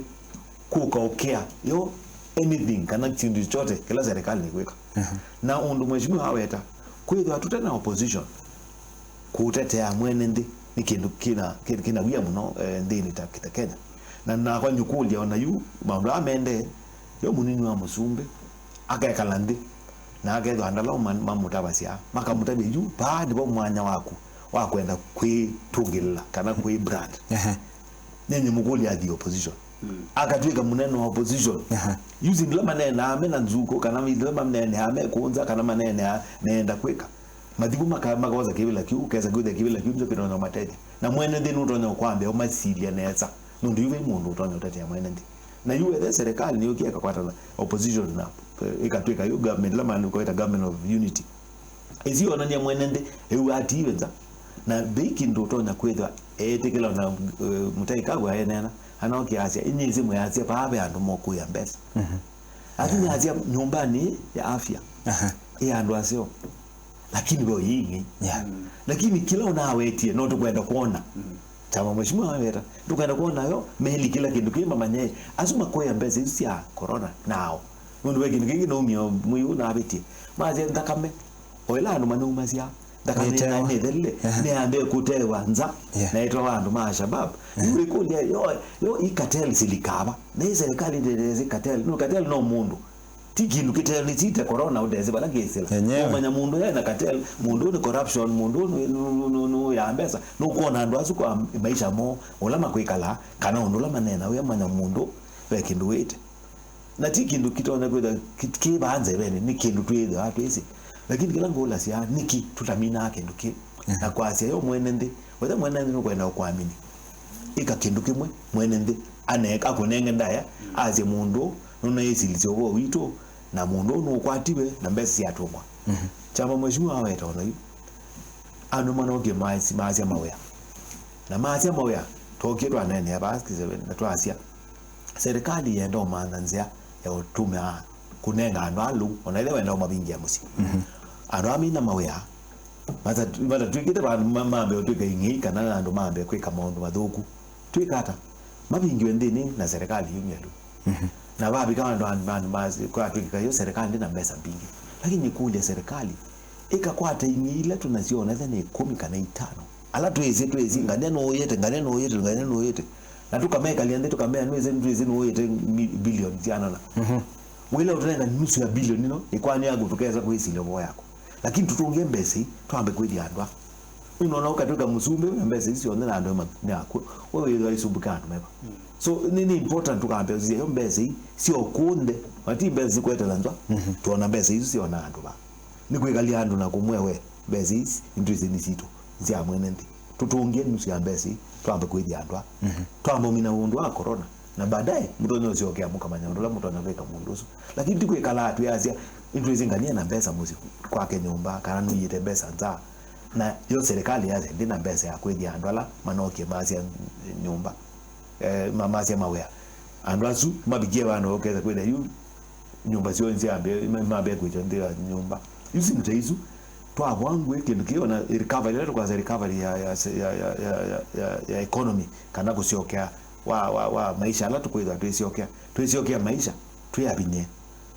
kũka ũkĩa yo anything kana kĩndũ chochote kĩla serikali nĩkwĩka. Aha. Na ũndũ mheshimiwa aweta, kwĩthĩwa tũte na opposition kũtetea mwene nthĩ nĩ kĩndũ kĩna kĩ- kĩna wia mũno, eh, nthĩnĩ ta, ta Kenya. Na nakwa nyũkũlya ona yu maũndũ aa mendee, yo mũnini wa mũsumbĩ akekala nthĩ na akethwa andũ ala ma- mamũtavasya, makamũtavya, "Yu vaa nĩvo mwanya waku wa kwenda kwĩtũngĩlĩla kana kwĩ brand. Ehe. Nĩ nyũmũkũlya athi opposition. Mm. Akatw'ĩka mũnene wa opposition. Ehe. Using ila maneenaa me na nzukũ, kana ila maneenaa me kũnza, kana maneenaa meenda kwĩka. Mathikũ maka-, makosa kĩvĩla kĩu, ũkesa kwĩthĩa kĩvĩla kĩu nĩkyo kĩtonya ũmatethya. Na mwene nthĩ nũtonya ũkwambĩa ũmasilya nesa. Nũndũ yu ve mũndũ ũtonya ũtetea mwene nthĩ. Na yu wethe serikali nĩyũkie ĩkakwatana opposition na, eh, ĩkatw'ĩka yu government, ĩla maandĩko ĩta government of unity. Ĩsionany'a mwene nthĩ ĩu atiiwe nza. Na vei kĩndũ ũtonya kwĩthwa eetĩkĩla ona, eh, Mũtai Kagwe aeneena, anookie asya, "Inyĩsĩ mwĩasya vaa ve andũ mokũĩa mbesa." Mhm. Lakini asya nyũmbanĩ ya afya, aha, ĩ andũ aseo. Lakini ve ũyĩing'ei. Yeah. Mm. Lakini kĩla ũnawetie no tũkwenda kwona. Mm. Chama mheshimiwa aweta, tũkwenda kwona yo meli kĩla kĩndũ kĩ mamanye. Asu makoya mbesa isu sya corona nao. Nũndũ ve kĩndũ kĩngĩ naumia mwei ũũ navĩtie. Masya nthakame. O ĩla andũ manaumasya, nthakame ĩtewa, na nĩthelile, ehe, nĩyambĩe kũtewa nza, yeah, na ĩtwawa andũ ma Al-Shabaab. Ehe. Yu ĩkũlya, yo, yo i cartel silikava. Na ĩ serikali ndĩtesĩ cartel. No cartel no mũndũ. Ti kĩndũ kĩtele, ti ta corona ũtesĩ vala kĩsĩla. Yenyewe. Ũmanya mũndũ ena cartel, mũndũ nĩ corruption, mũndũ nĩ, nĩ, nĩ, nĩ, nĩ ya mbesa. Nũkwona andũ asu kwa maisha moo, ũla makwĩkala, kana ũndũ ũla manena, ũyamanya mũndũ ve kĩndũ wĩte. Na ti kĩndũ kĩtonya kwĩtha kĩ, kĩ vaa nzevenĩ, nĩ kĩndũ twĩthĩwa twĩsĩ. Lakini kĩla ngũlasya, nĩkĩ tũtaminaa kĩndũ kĩu? Mhm. Na kwasya yo mwene nthĩ, wethe mwene nthĩ nũkwenda ũkwamini. Ĩka kĩndũ kĩmwe, mwene nthĩ, ane-, akũnenge ndaĩa, asye mũndũ, nũnaĩsilisya ũvoo witũ, na mũndũ ũũ nũkwatiwe, na mbesa syatũngwa. Mhm. Chama mheshimiwa aweta ona yu. Andũ manokie maasi-, maasya mawĩa. Na maasya mawĩa, twokie twaneenea vaa sixty-seven, na twasya, serikali yenda ũmantha nzĩa ya ũtũmĩa kũnenga andũ aa lũu, ona ĩla wenda ũmavingĩa mũsyĩ. Mhm. Andũ aa mena mawĩa, mata-, matatw'ĩkĩte vandũ ma-, mambe ũtw'ĩka ing'ei kana andũ mambe kwĩka maũndũ mathũku. Twĩka ata? Mavingiwe nthĩnĩ na serikali yumye lũu. Mhm. Na vavika vandũ, vandũ, vandũ ma-, kwatw'ĩkĩka yo serikali ndĩ na mbesa mbingĩ. Lakini nĩkũlya serikali, ĩkakwata ing'ei ila tũnasyo, ona ethwa nĩ ĩkũmi kana itano. Ala twĩsĩ, twĩsĩ, ngania nũũyĩte, ngania nũũyĩte, ngania nũũyĩte. Na tũkamekalya nthĩ, tũkamea, "Nĩwĩsĩ, nĩtwĩsĩ nũũyĩte mi-, bilioni siana na." Mhm. Wĩla ũtũnenga nusu ya bilioni ĩno, ĩkwani yaku tũkesa kwĩsilya ũvoo yaku. Lakini tũtũngĩe mbesa ii, twambe kwĩthya andũ aa. Ũnona ũkatw'ĩka mũsumbĩ, na mbesa ii syonthe na andũ ma-, nĩ akw'ũ. We wĩthwa isumbũke andũ meva. Mm. So, nĩ, nĩ important tũkambe ũsisya yo mbesa ii, syo kũnthe. Mati mbesa sikũetela nzwa, mhm, tuona mbesa isu syona andũ vaa. Nĩ kwĩkalya andũ na kũmwĩa, "We, mbesa ii nĩtwĩsĩ nĩ sitũ, nĩ sya mwene nthĩ. Tũtũngĩe nusu ya mbesa ii, twambe kwĩthya andũ aa." Mhm. Twambe ũmina ũndũ wa corona. Na baadaye, mũtonya ũsyokea mũkamanya ũndũ ũla mũtonya kwĩka mũndũ ũsu. Lakini ti kwĩkalaa twĩasya, "Nĩtwĩsĩ ngania na mbesa mũsyĩ kwake nyũmba, kana nũiĩte mbesa nza." Na yo serikali yasya, "Ndĩ na mbesa ya kwĩthya andũ ala manokie maasya nyũmba, eh, ma-, maasya mawĩa." Andũ asu mavikie vandũ ũkesa kwĩthĩa yu nyũmba syoo nsyambie, ma-, mambie kwĩkya nthĩ ya nyũmba. Yu syĩndũ ta isu, twavoa ngũĩ kĩndũ kĩĩ, ona recovery, ĩla tũkwasya recovery ya, ya, ya economy, kana kũsyokea wa, wa, wa maisha ala tũkwĩthwa twĩsyokea, twĩsyokea maisha twĩ avinyĩe.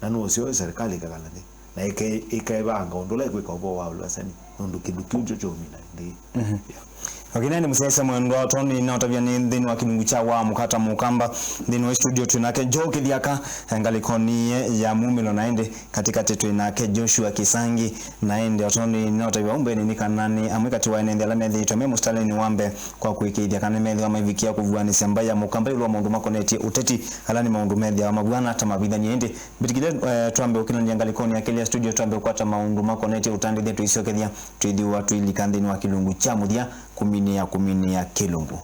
Na nũseo serikali ĩkakala nthĩ na ĩke-, ĩkevanga ũndũ ũla ĩkwĩka ũvoo wa ũlwasani, nũndũ kĩndũ kĩu nĩkyo kyaumina nthĩ. Mhm. Yeah. Okay, nani mũsyaĩĩsya mwendwa, tondũ nĩnaũtavya nĩ nthĩnĩ wa kĩlungu kya wa mũkata mũkamba. Nthĩnĩ wa studio twĩ nake Joe Kĩthiaka, eh, ngalĩkonĩ ya mumĩlo, na ĩndĩ katĩkatĩ twĩ nake Joshua Kĩsangi, na ĩndĩ o tondũ nĩnaũtavya vau mbeenĩ nĩ kana nĩ amwe katĩ wa ene nthĩ ala methĩĩtwe me mũsitalĩnĩ wa mbee kwa kũĩkĩĩthya kana nĩmethĩwa maivikĩa kũvuanĩsya mbaĩ ya mũkamba ĩũlũ wa maũndũ makonetye ũteti, ala nĩ maũndũ methĩawa mavuana ta mavithanie. Ĩndĩ mbĩtĩkĩlya, eh, twambe ũkĩlany'a ngalĩkonĩ ya kelĩ ya studio, twambe ũkwata maũndũ makonetye ũtandĩthya tũisyokethya, twĩthĩwa tũilika nthĩnĩ wa kĩlungu kya mũthya, kũminĩa, kũminĩa kĩlungu.